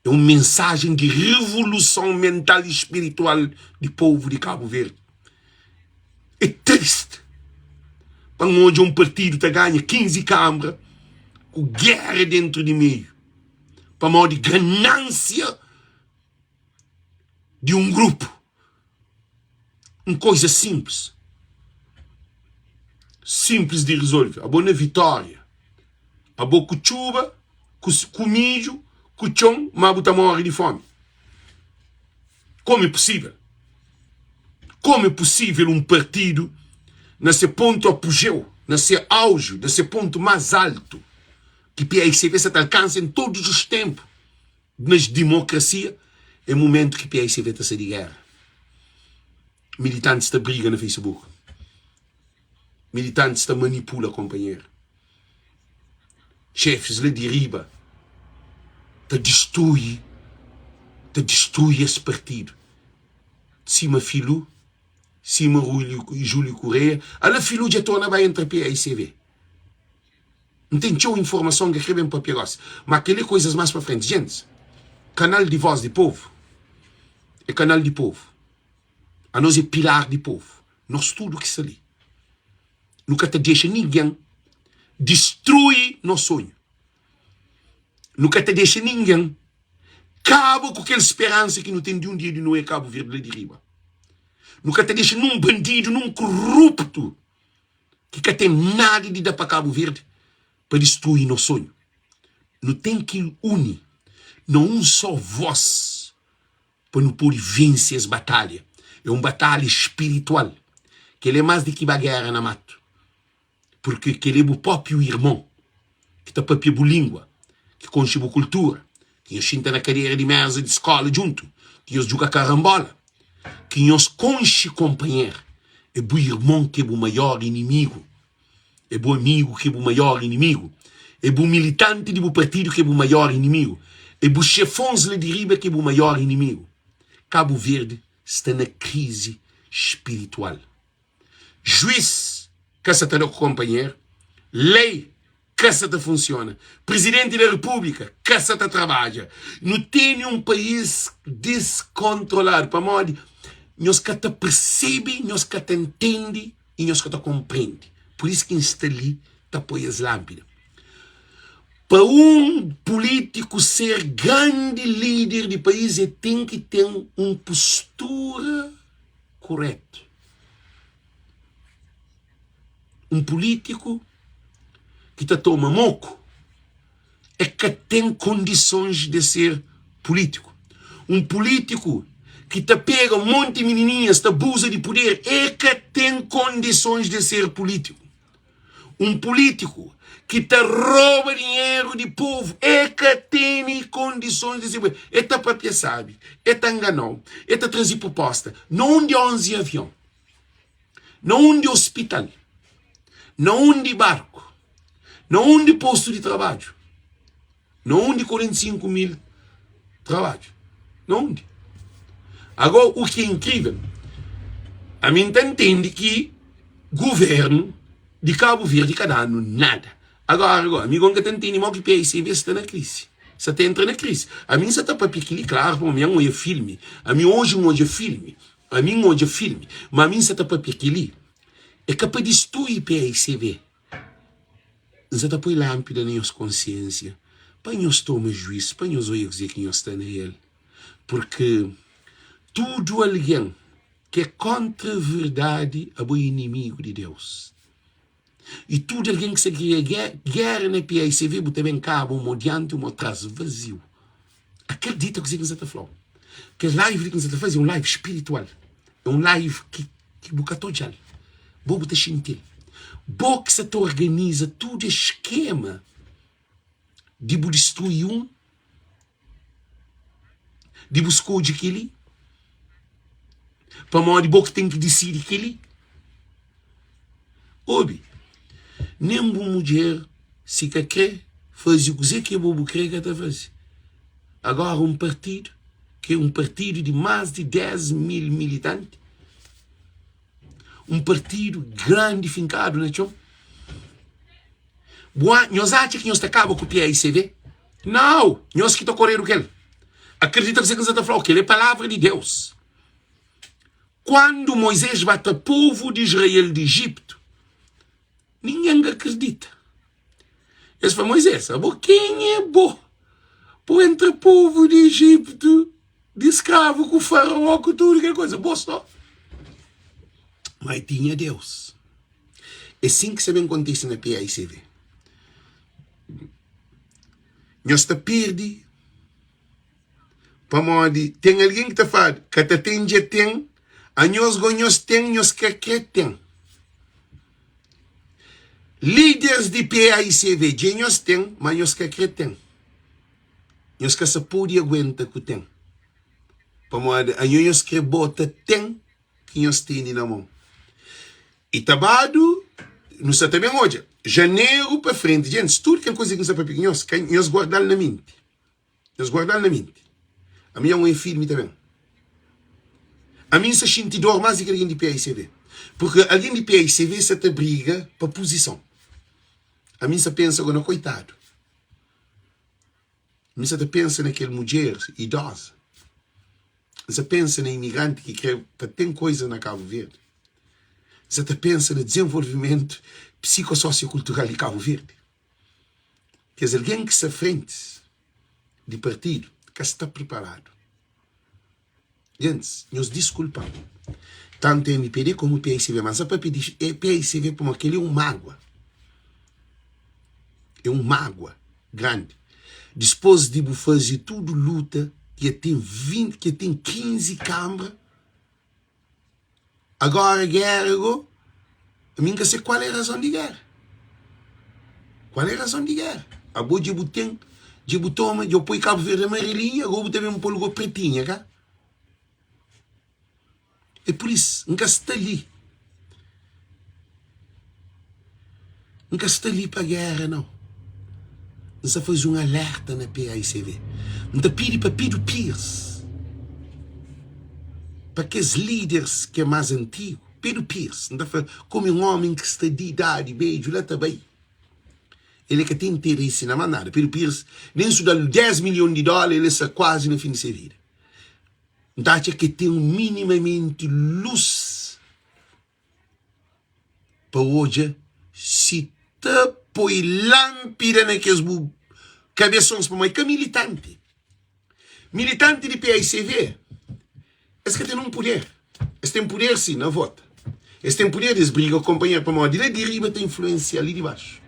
É un mensajen di revoluson mental i spiritual di povu di Kabu Verdi. É tristi pa N odja un partidu ta ganha 15 kanbra ku géra dentru di meiu pamodi ganansia di un grupu. Un koisa sinplis, sinplis di rizolve. Abo na Vitória, abo ku txuba, ku, ku midju, ku txon, ma bu ta móre di fómi. Komu é pusível? Komu é pusível un partidu na se pontu apujeu, na se auju, na se pontu más altu, ki PICV sa ta alkansa en todos os ténpu, Nas dimokrasia é mumentu ki PICV ta sai di géra. Militantis ta briga na Facebook. Militantis ta manipula konpanheru. Xefis la di riba ta distrui, ta distrui es partidu. Sima Filu, sima Júlio Correia. Ala Filu dja torna bai entra PICV. N ten txeu informason N ka kre ben papia gosi Ma kel-li é koizas más pa frenti Gentis, kanal di Vós di Povu é kanal di povu Anos é pilar di povu Nos tudu ki sta li Nu ka ta dexa ningen distrui nos sonhu Nu ka ta dexa ningen kaba ku kel speransa ki nu ten di un dia di nu é Kabu Verdi la di riba Nu ka ta dexa nun bandidu, nun koruptu ki ka ten nada di da pa Kabu Verdi pa distrui nos sonhu. Nu ten ki uni na un só vós pa nu pode vense es batalha. É un batalha spiritual. Kel-li é más di ki ba géra na matu, purki kel-li é bu própi irmon ki ta pâpia bu língua, ki konxe bu kultura, ki nhos xinta na kadera di méza di skóla djuntu, ki nhos djuga karanbóla, ki nhos konxe konpanheru. É bu irmon ki é bu maior inimigu, é bu amigu ki é bu maior inimigu, é bu militanti di bu partidu ki é bu maior inimigu, é bu xefons la di riba ki é bu maior inimigu. Kabu Verdi sta na krizi spiritual. Juiz ka sa ta da ku konpanheru, lei ka sa ta funsiona, Prizidenti da Repúblika ka sa ta trabadja. Nu tene un país diskontroladu pamodi nhos ka ta persebe, nhos ka ta ntende i nhos ka ta konprende. Pur isu ki N sta li ta poi es lánpida. Pa un pulítiku ser grandi líder di país el ten ki ten un postura kuretu. Un pulítiku ki ta toma moku e ka ten kondisons de ser pulítiku. Un pulítiku ki ta pega un monti minininhas ta abuza di puder e ka ten kondisons de ser pulítiku. Un pulítiku ki ta roba dinheru di povu e ka tene kondisons di ser. E ta papia sabi, e ta ngana-u, e ta traze pruposta na undi 11 avion, na undi ospital, na undi barku, na undi postu di trabadju, na undi 45 mil trabadju, na undi? Agora, o ki é inkrivel, ami N ta ntende ki guvernu di Kabu Verdi ka da-nu nada. Agora, agora, ami go N ka ta ntende mo ki PICV sta na krisi, sa ta entra na krisi. Ami N sa ta papia kili klaru pamo mi N oia filmi, ami oji N odja filmi, ami N odja filmi, ma ami N sa ta papia kili é ka pa distrui PICV. N sa ta poi lánpida na nhos konsiénsia. Pa nhos toma juís, pa nhos oia kuzê ki nhos sta na el, purkê tudu algen ki é kóntra verdadi, abo é inimigu di Deus. I tudu algen ki sta kria géra na PAICV, bu ta ben kaba un mô dianti, un mô tras, vaziu. Akredita kuzê ki N sta ta fla-u. Kel live li ki N sta ta faze é un live spiritual. É un live ki ki bu ka ta odja-l, bo bu ta xinti-l. Bo ki sta ta organiza tudu es skema di bu distrui un, di bu skodje kel-li, pamodi bo ki ten ki disidi kel-li. Obi, nen bu mudjer si ka kre faze kuzê ki bo bu kre ka ta faze. Agora un partidu ki é un partidu di más di 10 mil militanti, un partidu grandi finkadu na txon. Bu nhos atxa ki nhos ta kaba ku PAICV? Nau! Nhos ki ta koredu kel. Akredita kuzê ki N sa ta fla-u, kel é palavra di Deus. Kuandu Moisés ba tra povu di Israel di Ejiptu, ningen ka kridita. Es fla Moisés, Abo ken é bo pa entra povu di Ejiptu di skravu ku Faraó ku tudu kel kuza? Bo sô. Má e tinha Deus. É sin ki sta ben kontise na PAICV. Nhos ta perde pamodi ten algen ki ta fla ka ta ten dja ten, anhos go nhos ten nhos ka kre ten. Líderes di PAICV dja nhos ten, ma nhos ka kre ten. Nhos ka sa pode aguenta ku ten. Pamodi anho nhos kre bota ten ki nhos tene na mon. I ta badu, nu sa ta ben odja, janeru pa frenti, djentis, tudu kel kuza ki N sa papia ku nhos, ka nhos guarda-l na minti. Nhos guarda-l na minti. Ami é un firmi ta ben. Ami N sa xinti dor más di ki algen di PAICV. Purki algen di PAICV sa ta briga pa puzison. Ami N sa pensa go na koitadu. Mi N sa ta pensa na kel mudjer idoza. N sa pensa na imigranti ki kre pa ten koiza na Kabu Verdi. N sa ta pensa na dizenvolvimentu psikososiokultural di Kabu Verdi. Kes algen ki sta frentis di partidu ka sta priparadu. Gentis, nhos diskulpa-m, tantu mpd komu PICV, ma N sta papia di PICV pamodi kel-li é un mágua, é un mágua grandi. Dispôs di bu faze tudu luta ki el ten 20, ki el ten 15 kanbra, Agora guerra go, ami nka se kual é razon di guerra. Kual é razon di guerra? Abo dja bu ten, dja bu toma, dja bu poi Cabo Verde amarelinha, agora bu ta ben pol go pretinha, ka? É por isso, nka sta li. N ka sta li pa géra nau. N sta faze un alerta na PAICV. N ta pidi pa Pedro Pires, pa kes líderes ki é más antigu, Pedro Pires, N ta fla komu é un ómi ki sta di idadi bedju la ta bai, el é ka ten interesi na más nada. Pedro Pires, nen su da-l 10 milhon di dóla, el sta kuazi na fin di se vida. N ta atxa ki el ten minimamenti lus. pa odja si ta poi lanpida na kes bu kabesons pamodi ka militanti militanti di PAICV es ka ten un puder es ten puder si na vota es ten puder di es briga ku konpanheru pamodi la di riba ta influensia li di baxu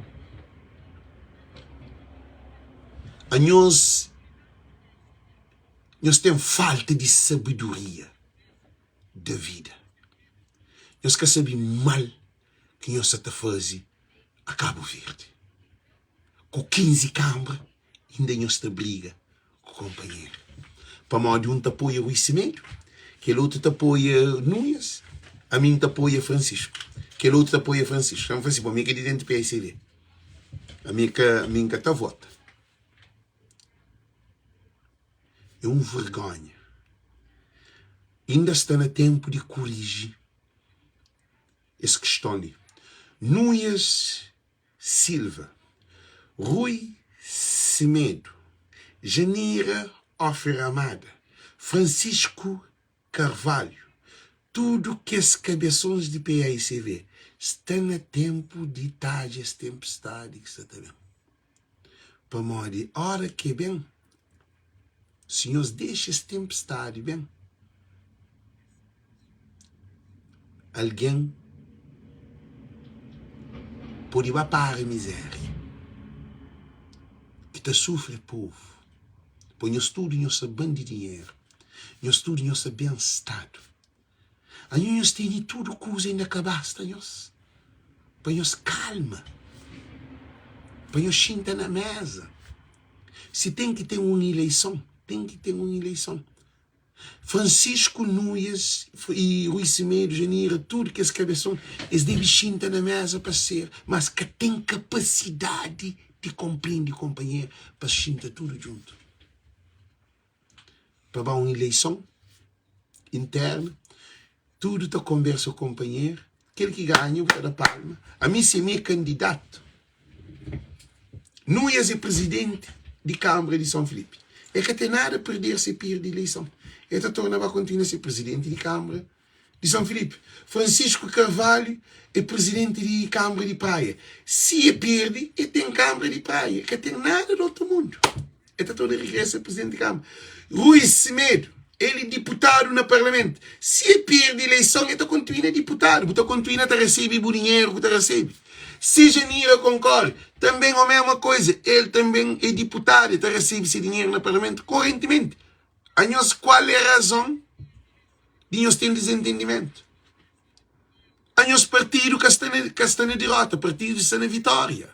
anhos nhos ten falta di sabedoria da vida. Nhos ka sabe mal ki nhos sa ta faze a Cabo Verde. Ku 15 kambra inda nhos ta briga ku konpanheru. Pamodi un ta apoia Rui Semedo, kel otu ta apoia Nunes, ami N ta apoia Francisco. Kel otu ta apoia Francisco. N fla si, bo mi é ka di dentu PICD. Ami ka, ami N ka ta vota. É un vergonha. Inda sta na tenpu di kuriji es kiston li. Nunes Silva, Rui Semedo, Janira Ofer Amada, Francisco Carvalho, tudu kes kabesons di PAICV sta na tenpu di tadja es tenpestadi ki sta ta ben. Pamodi ora ki e ben, si nhos dexa es tenpestadi ben, algen pode ba para mizéria ki ta sufri povu. Pa nhos tudu nhos sta ban di dinheru, nhos tudu nhos sta ben stadu. Anho nhos tene tudu kuza inda ka basta nhos pa nhos kalma, pa nhos xinta na meza. Si ten ki ten un ileison, ten ki ten un ileison. Francisco Nuias i Rui Semedo, Janira, tudu kes kabeson, es debe xinta na meza pa ser, mas ka ten kapasidadi di konprende konpanheru pa xinta tudu djuntu. Pa ba un ileison interna, tudu ta konbersa konpanheru, kel ki ganha bu ta da palma. Ami si mi é kandidatu, Nuias é prizidenti di Kanbra di Son Filipi. El ka ten nada perder si el pirdi ileison. El ta torna ba kontinua ser prizidenti di Kanbra di Son Filipi. Francisco Carvalho é prizidenti di Kanbra di Praia. Si el pirdi, el ten Kanbra di Praia. El ka ten nada di otu mundu. El ta torna regresa ser prizidenti di Kanbra. Rui Semedo, el é diputadu na Parlamentu. Si el pirdi ileison, el ta kontinua diputadu. Bu ta kontinua ta resebe bu dinheru ku ta resebe. Si Janira konkore, tanben o mesma koiza, el tanben é diputadu, el ta resebe se dinheru na parlamentu korentimenti. Anhos kual é razon di nhos ten dizentendimentu? Anhos partidu ka sta na, ka sta na dirota, partidu sta na vitória.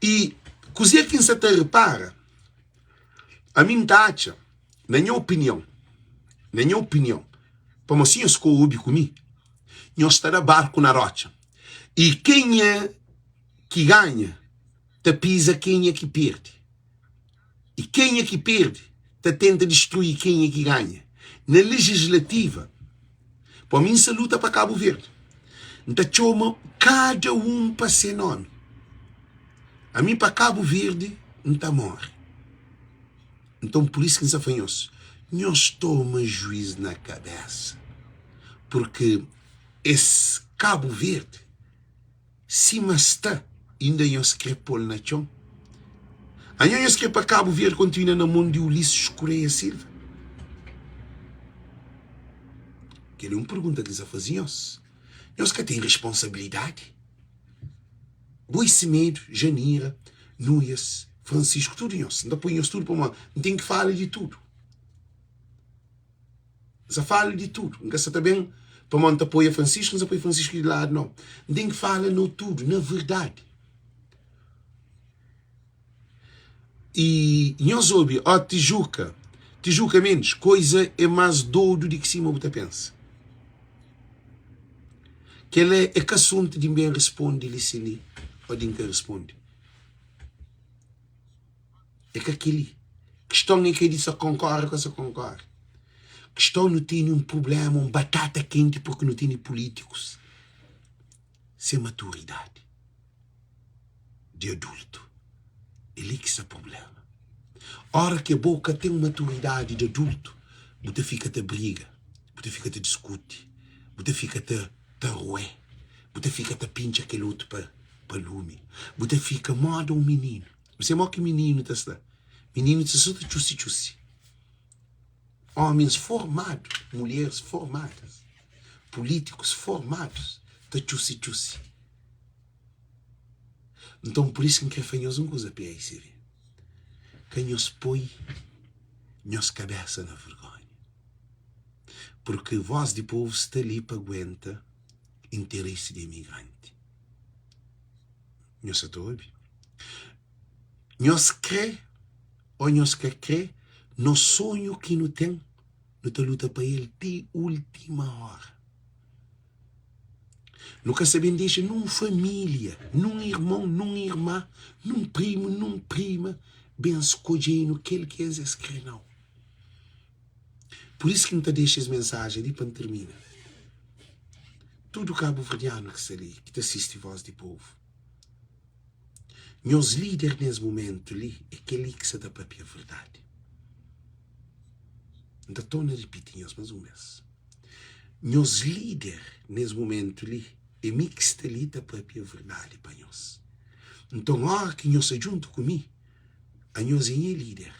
I kuzê ki N sa ta repara, ami N ta atxa, na nha opinion, na nha opinion, pamodi si nhos ka obi ku mi, nhos ta da barku na rotxa. I kenha ki ganha ta piza kenha ki perde. I kenha ki perde ta tenta distrui kenha ki ganha. Na legislativa, pa mi N sa luta pa Kabu Verdi. N ta txoma kada un pa se nomi. Ami pa Kabu Verdi N ta more. Nton pur isu ki N sa fla nhos, nhos toma juiz na kabesa, purki es Kabu Verdi Sima sta, inda nhos kre pol na txon? Anho nhos kre pa Kabu Verdi kontinua na mon di Ulisses Correia Silva? Kel é un pergunta ki N sa faze nhos. Nhos ka ten responsabilidadi? Rui Semedo, Janira, Nuias, Francisco, tudu nhos. N ta poi nhos tudu pamodi N ten ki fala di tudu. N sa fala di tudu. N ka sa ta ben pamodi N ta apoia Francisco, N sa poi Francisco di ladu, nau. N ten ki fala no tudu, na verdadi. I nhos obi, ó Tijuka, Tijuka Mendes, koiza é más dodu di ki sima bu ta pensa. Kel-la é ka asuntu di N ben responde li si li ô di N ka responde. É ka kel-li. Kiston é ka di sa konkore ka sa konkore. Kiston nu tene un prublema, un batata kenti purki nu tene pulítikus sen maturidadi di adultu. É li ki sta prublema. Ora ki abo ka ten maturidadi di adultu, bu ta fika ta briga, bu ta fika ta diskuti, bu ta fika ta ta ruê, bu ta fika ta pintxa kel otu pa pa lumi, bu ta fika moda un mininu. Bu sabe mo ki mininu ta sta? Mininu ta sta so ta txusi txusi. Homens formadu, mulheres formadas, políticos formados ta txusi txusi. Nton pur isu ki N kre fla nhos un kuza PAICV, ka nhos poi nhos kabesa na vergonha, purki voz di povu sta li pa aguenta interesi di imigranti. Nhos sa ta obi? Nhos kre ô nhos ka kre, nos sonhu ki nu ten, nu ta luta pa el ti última óra. Nu ka sa ben dexa nun família, nun irmon, nun irma, nun primu, nun prima ben skodje-nu kel ki es es kre. Nau. Pur isu ki N ta dexa es mensajen li pa N tirmina. Tudu kabuverdianu ki sta li, ki ta sisti Voz di Povu, nhos lider nes mumentu li é kel-li ki sa ta papia verdadi. N ta torna ripiti nhos más un bes. Nhos lider nes mumentu li é mi ki sta li ta papia verdadi pa nhos. Nton, óra ki nhos sta djuntu ku mi, anhos é nha líder,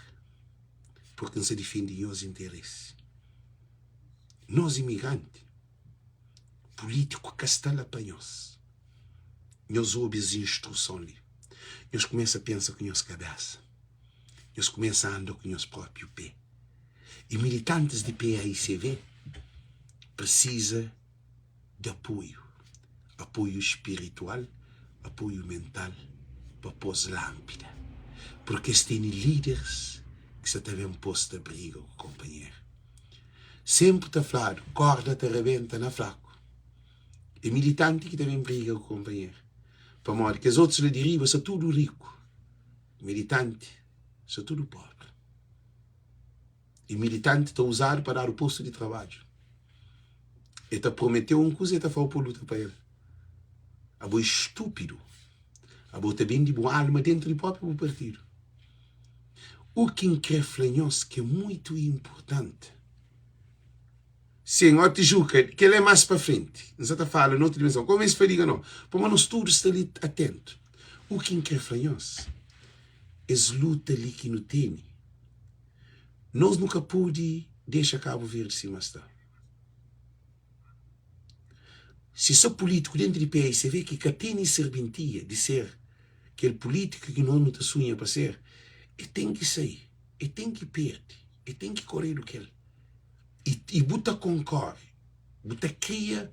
purki N sta difende nhos interesi. Nos imigranti, pulítiku ka sta la pa nhos. Nhos obi es instruson li, nhos kumesa pensa ku nhos kabésa, nhos kumesa anda ku nhos própi pé. I militantis di PAICV prisiza di apoiu, apoiu spiritual, apoiu mental pa pô-s lánpida, purki es tene líderis ki sa ta ben pô-s ta briga ku konpanheru. Sénpri ta fladu, kórda ta rabenta na fraku. É militanti ki ta ben briga ku konpanheru, pamodi kes otus la di riba sta tudu riku, militanti sta tudu póbri. I militanti ta uzadu pa dadu postu di trabadju. E ta prometeu un kuza e ta fla-u pa bu luta pa el. Abo é stúpidu. Abo ta bende bu alma dentu di própi bu partidu. U ki N kre fla nhos ki é muitu inpurtanti. Sin, ó Tijuka, kel é más pa frenti. N sa ta fala na otu dimensão. Komu es fadiga no? Pamodi nos tudu sta li atentu. U ki N kre fla nhos, es luta li ki nu tene, Nos nu ka pode dexa Kabu Verdi sima sta. Si so pulítiku dentu di PAICV ki ka tene serbintia di ser kel pulítiku ki nos nu ta sunha pa ser, e ten ki sai, e ten ki perde, e ten ki koredu kel. I bu ta konkore, bu ta kria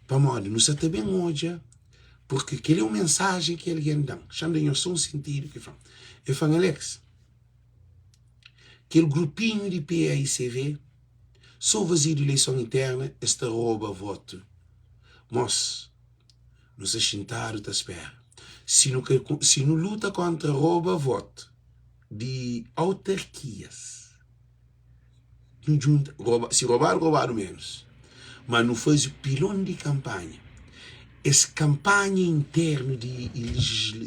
pamodi nu sa ta ben odja purki kel é un mensajen ki algen da-m. Xa-m da nhos so un sentidu ki fla-m. E fla-m, Alex, Kel grupinhu di PAICV so vazidu ileison interna es ta roba votu mos nu sta xintadu ta spera si nu ka si nu luta kontra roba votu di autarkias nu djunta roba si robadu robadu menus ma nu fazi pilon di kanpanha es kanpanha internu di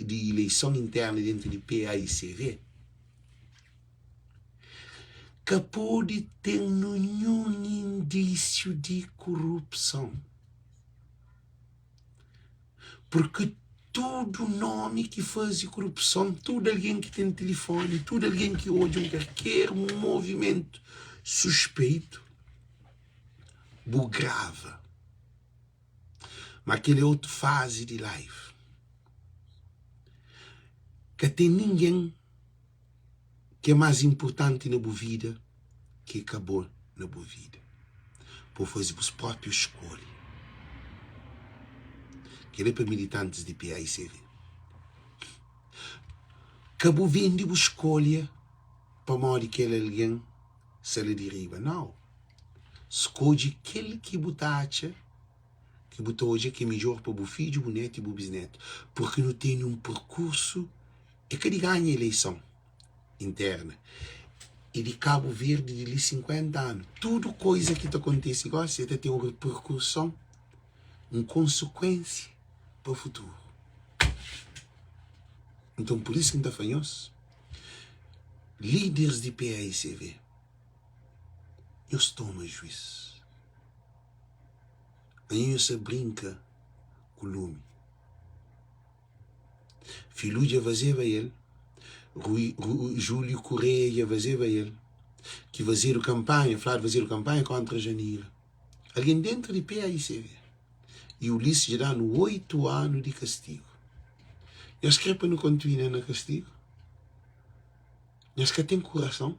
di ileison interna dentu di PAICV. Ka pode ten ninhun indísiu di korupson, purki tudu nómi ki faze korupson, tudu algen ki ten tilifóni, tudu algen ki odja un kalker movimentu suspeitu, bu grava. Ma kel é otu fazi di live. Ka ten ningen ki é más inpurtanti na bu vida ki ka bo na bu vida. Bu faze bus própi skolha. Kel é pa militantis di PAICV. Ka bu bende bu skolha pamodi kel algen sta la di riba. Nau. Skodje kel ki bu ta atxa ki bu ta odja ki é midjór pa bu fidju, bu nétu i bu bisnétu. Purki nu tene un perkursu, é ka di ganha ileison interna, é di Kabu Verdi di li 50 anu. Tudu koiza ki ta kontise gósi el ta ten un reperkuson, un konsekuénsia pa futuru. Nton, pur isu ki N ta fla nhos, líderis di PAICV, nhos toma juís. Anho nhos sa brinka ku lumi. Filu dja fazeba el, Rui, Ru, Júlio Correia dja fazeba el, ki fazedu kanpanha, fladu fazedu kanpanha kontra Janira. Algen dentru di PAICV. I Ulisses dja da-nu 8 anu di kastigu. Nhos kre pa nu kontinua na kastigu? Nhos ka ten kurason?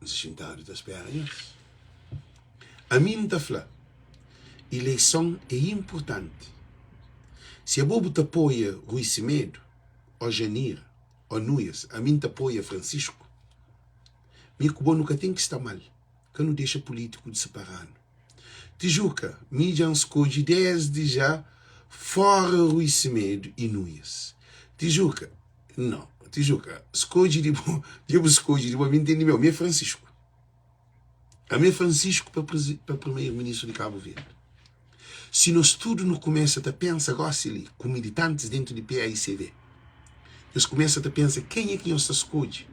N sta xintadu ta spera nhos. Ami N ta fla, ileison é inpurtanti. Si abo bu ta apoia Rui Semedo, o Janira, o Nuias, ami N ta apoia Francisco. Mi ku bo nu ka ten ki sta mal. Ka nu dexa pulítiku disipara-nu. Tijuka, mi dja N skodje desdi ja fora Rui Semedo i Nuias. Tijuka, No, Tijuka, skodje di bo, dja bu skodje di bo, mi N ten di meu, mi é Francisco. Ami é Francisco pa pa primeiro ministro di Cabo Verde. Si nos tudu nu kumesa ta pensa gosi li, ku militantis dentu di PAICV, nhos kumesa ta pensa kenha ki nhos ta skodje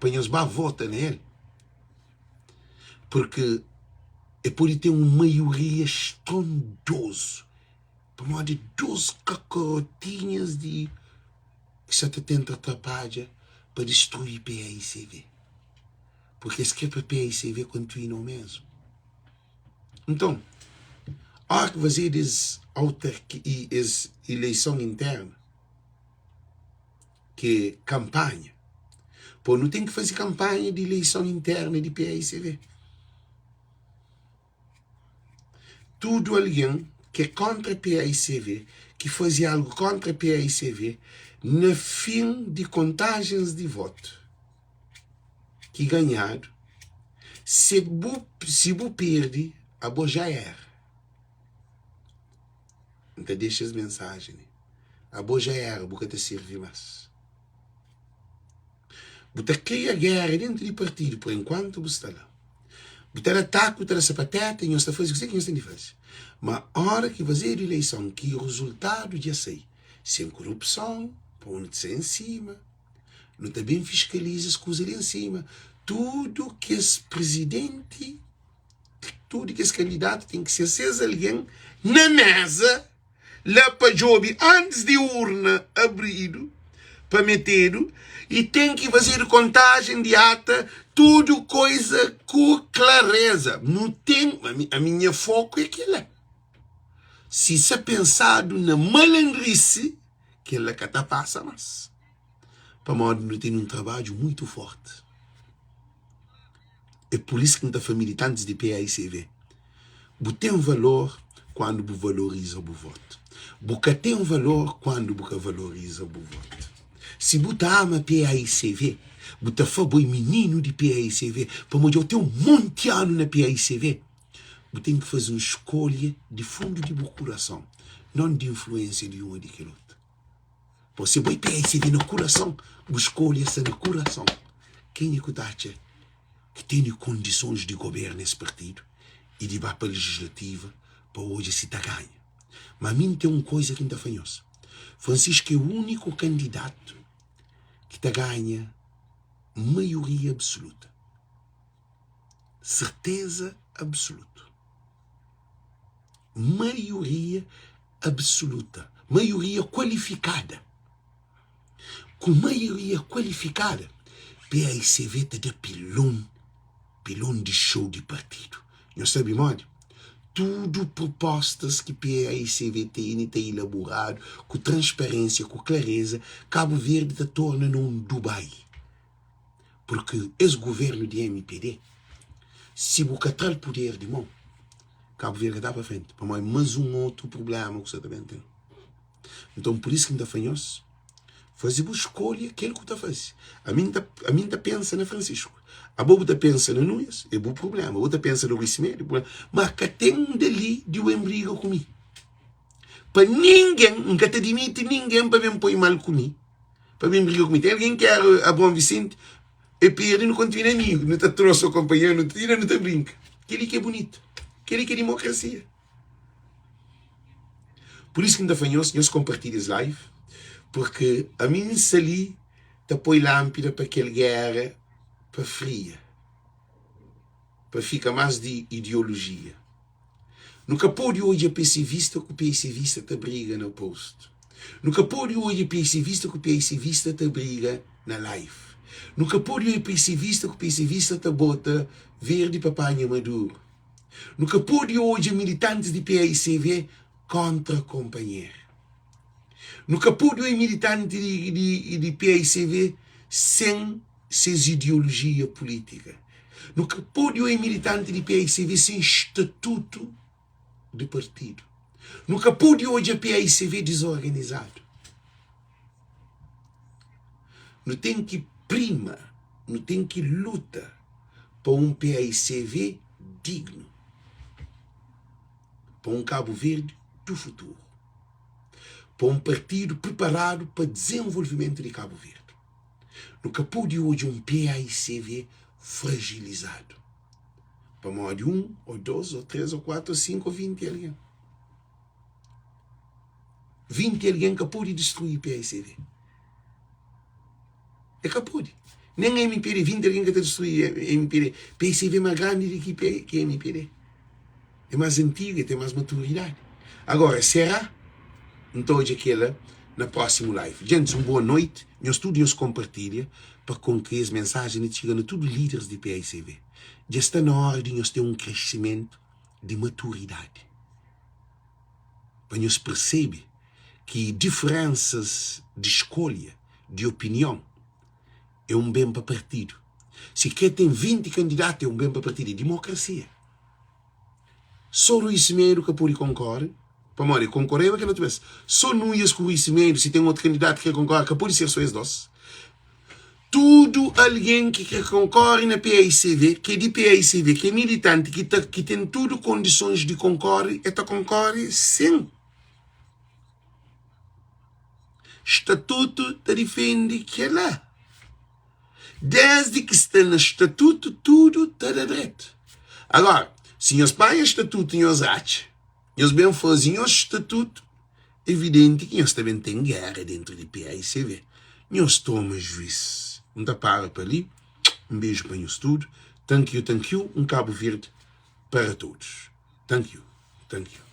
pa nhos ba vota na el, porque e pode ten un maioria estrondoso. Pamodi dos kakarotinhas di ki sa ta tenta trapadja pa distrui paicv. Porque es kre pa paicv kontinua o mesmu. Nton, óra ki fazedu es autarki es ileison interna, ki é kanpanha, po nu ten ki faze kanpanha di ileison interna di paicv. Tudu algen ki é kóntra paicv, ki faze algu kóntra paicv, na fin di kontajens di votu ki ganhadu, si bu si bu perde, abo já era. N ta dexa es mensajen li, abo já era, bu ka ta sirvi más. Bu ta kria géra déntu di partidu pur enkuantu bu sta la. Bu ta da taku, bu ta da sapateta, nhos ta faze kuzê ki nhos ten di faze. Má óra ki fazedu ileison ki rezultadu dja sai, sen korupson, pa undi ta sai en sima, nu ta ben fiskaliza es kuza li en sima. Tudu kes prizidenti, tudu kes kandidatu ten ki ser ses algen na méza. La pa djobe antis di urna abridu pa metedu i ten ki fazedu kontajen di ata tudu koiza ku klareza. Nu ten ami nha foku é kela. Si sa pensadu na malandrisi kela ka ta pasa mas pamodi nu ten un trabadju muitu forti. É pur isu ki N ta fla militantis di paicv, bu ten valor kuandu bu valoriza bu votu. Bu ka ten valor kuandu bu ka valoriza bu votu. Si bu ta ama paicv, bu ta fla bo é mininu di paicv, pamodi dja bu ten un monti anu na paicv, bu ten ki faze un skolha di fundu di bu kurason, non di influensia di un ô di kel otu. Bo si bo PSB na kurason, bu skolha sta na kurason. Kenha ku ta atxa ki tene kondisons di goberna es partidu i di ba pa lejislativa pa odja si ta ganha? Ma mi N ten un koza ki N ta fla nhos, Francisco é úniku kandidatu ki ta ganha maioria absoluta. Serteza absolutu. Maioria absoluta, maioria kualifikada. Ku maioria kualifikada, paicv ta da pilon, pilon di xou di partidu. Nhos sabe modi? Tudu propostas ki paicv tene ta ilaboradu ku transparensia, ku klareza, Kabu Verdi ta torna na un Dubai. Purki es guvernu di mpd, si bu ka tra-l puder di mon, Kabu Verdi ka ta pa frenti, pamodi mas un otu prubléma ku sa ta ben ten. Nton, pur isu ki N ta fla nhos, faze bu skolha kel ku ta faze. Ami N ta, ami N ta pensa na Francisco. Abo bu ta pensa na Nunes, é bu prubléma. Bu ta pensa na Rui Semedo, é bu prubléma. Ma ka ten dali di bu enbriga ku mi. Pa ningen, N ka ta dimiti ningen pa ben poi mal ku mi. Pa ben briga ku mi. Ten algen ki éra Abraon Vicente, e perde, nu kontinua amigu, nu ta trosa konpanheru, nu ta tira, nu ta brinka. Kel-li ki é bunitu, kel-li ki é dimokrasia. Pur isu ki N ta fla nhos, nhos konpartilha es live, purki ami N sta li ta poi lánpida pa kel géra pa fria, pa fika más di ideolojia. Nu ka pode odja pesivista ku pesivista ta briga na post. Nu ka pode odja pesivista ku pesivista ta briga na live. Nu ka pode odja pesivista ku pesivista ta bota verdi pa panha maduru. Nu ka pode odja militantis di paicv kontra konpanheru. Nu ka pode odja militanti di, di, di paicv sen ses ideolojia pulítika. Nu ka pode oi militanti di paicv sen statutu di partidu. Nu ka pode odja paicv dizorganizadu. Nu ten ki prima, nu ten ki luta pa un paicv dignu, pa un Kabu Verdi du futuru, pa un partidu priparadu pa dizenvolvimentu di Kabu Verdi. Nu ka pode odja un paicv frajilizadu pamodi un ô dos ô tres ô kuatu ô sinku ô 20 algen. 20 algen ka pode distrui paicv. E ka pode. Nen MPD, 20 algen ka ta distrui MPD. Paicv é más grandi di ki MPD. É más antigu, é ten más maturidadi. Agora, será? N ta odja kela na prósimu live. Djentis, un boa noiti. Nhos tudu nhos konpartilha pa kon ki es mensajen li txiga na tudu líderis di PAICV. Dja sta na óra di nhos ten un kresimentu di maturidadi pa nhos persebe ki diferénsas di skolha, di opinion, é un ben pa partidu. Si krê ten 20 kandidatu é un ben pa partidu. É dimokrasia. Sô Rui Semedo ka pode konkore, pamodi konkoreba kel otu bes. Sô Nuias ku Rui Semedo, si ten otu kandidatu ki krê konkore, ka pode ser sô es dos. Tudu algen ki krê konkore na paicv, ki é di paicv, ki é militanti, ki ta ki ten tudu kondisons di konkore, e ta konkore sen. Statutu ta difende kel-la. Désdi ki sta na statutu, tudu ta da dretu. Agora, si nhos panha statutu nhos atxa, nhos ben faze nhos statutu, evidenti ki nhos ta ben ten géra dentru di paicv. Nhos toma juís. N ta para pa li. Un beju pa nhos tudu. Thank you, thank you. Un Kabu Verdi para todos. Thank you, thank you.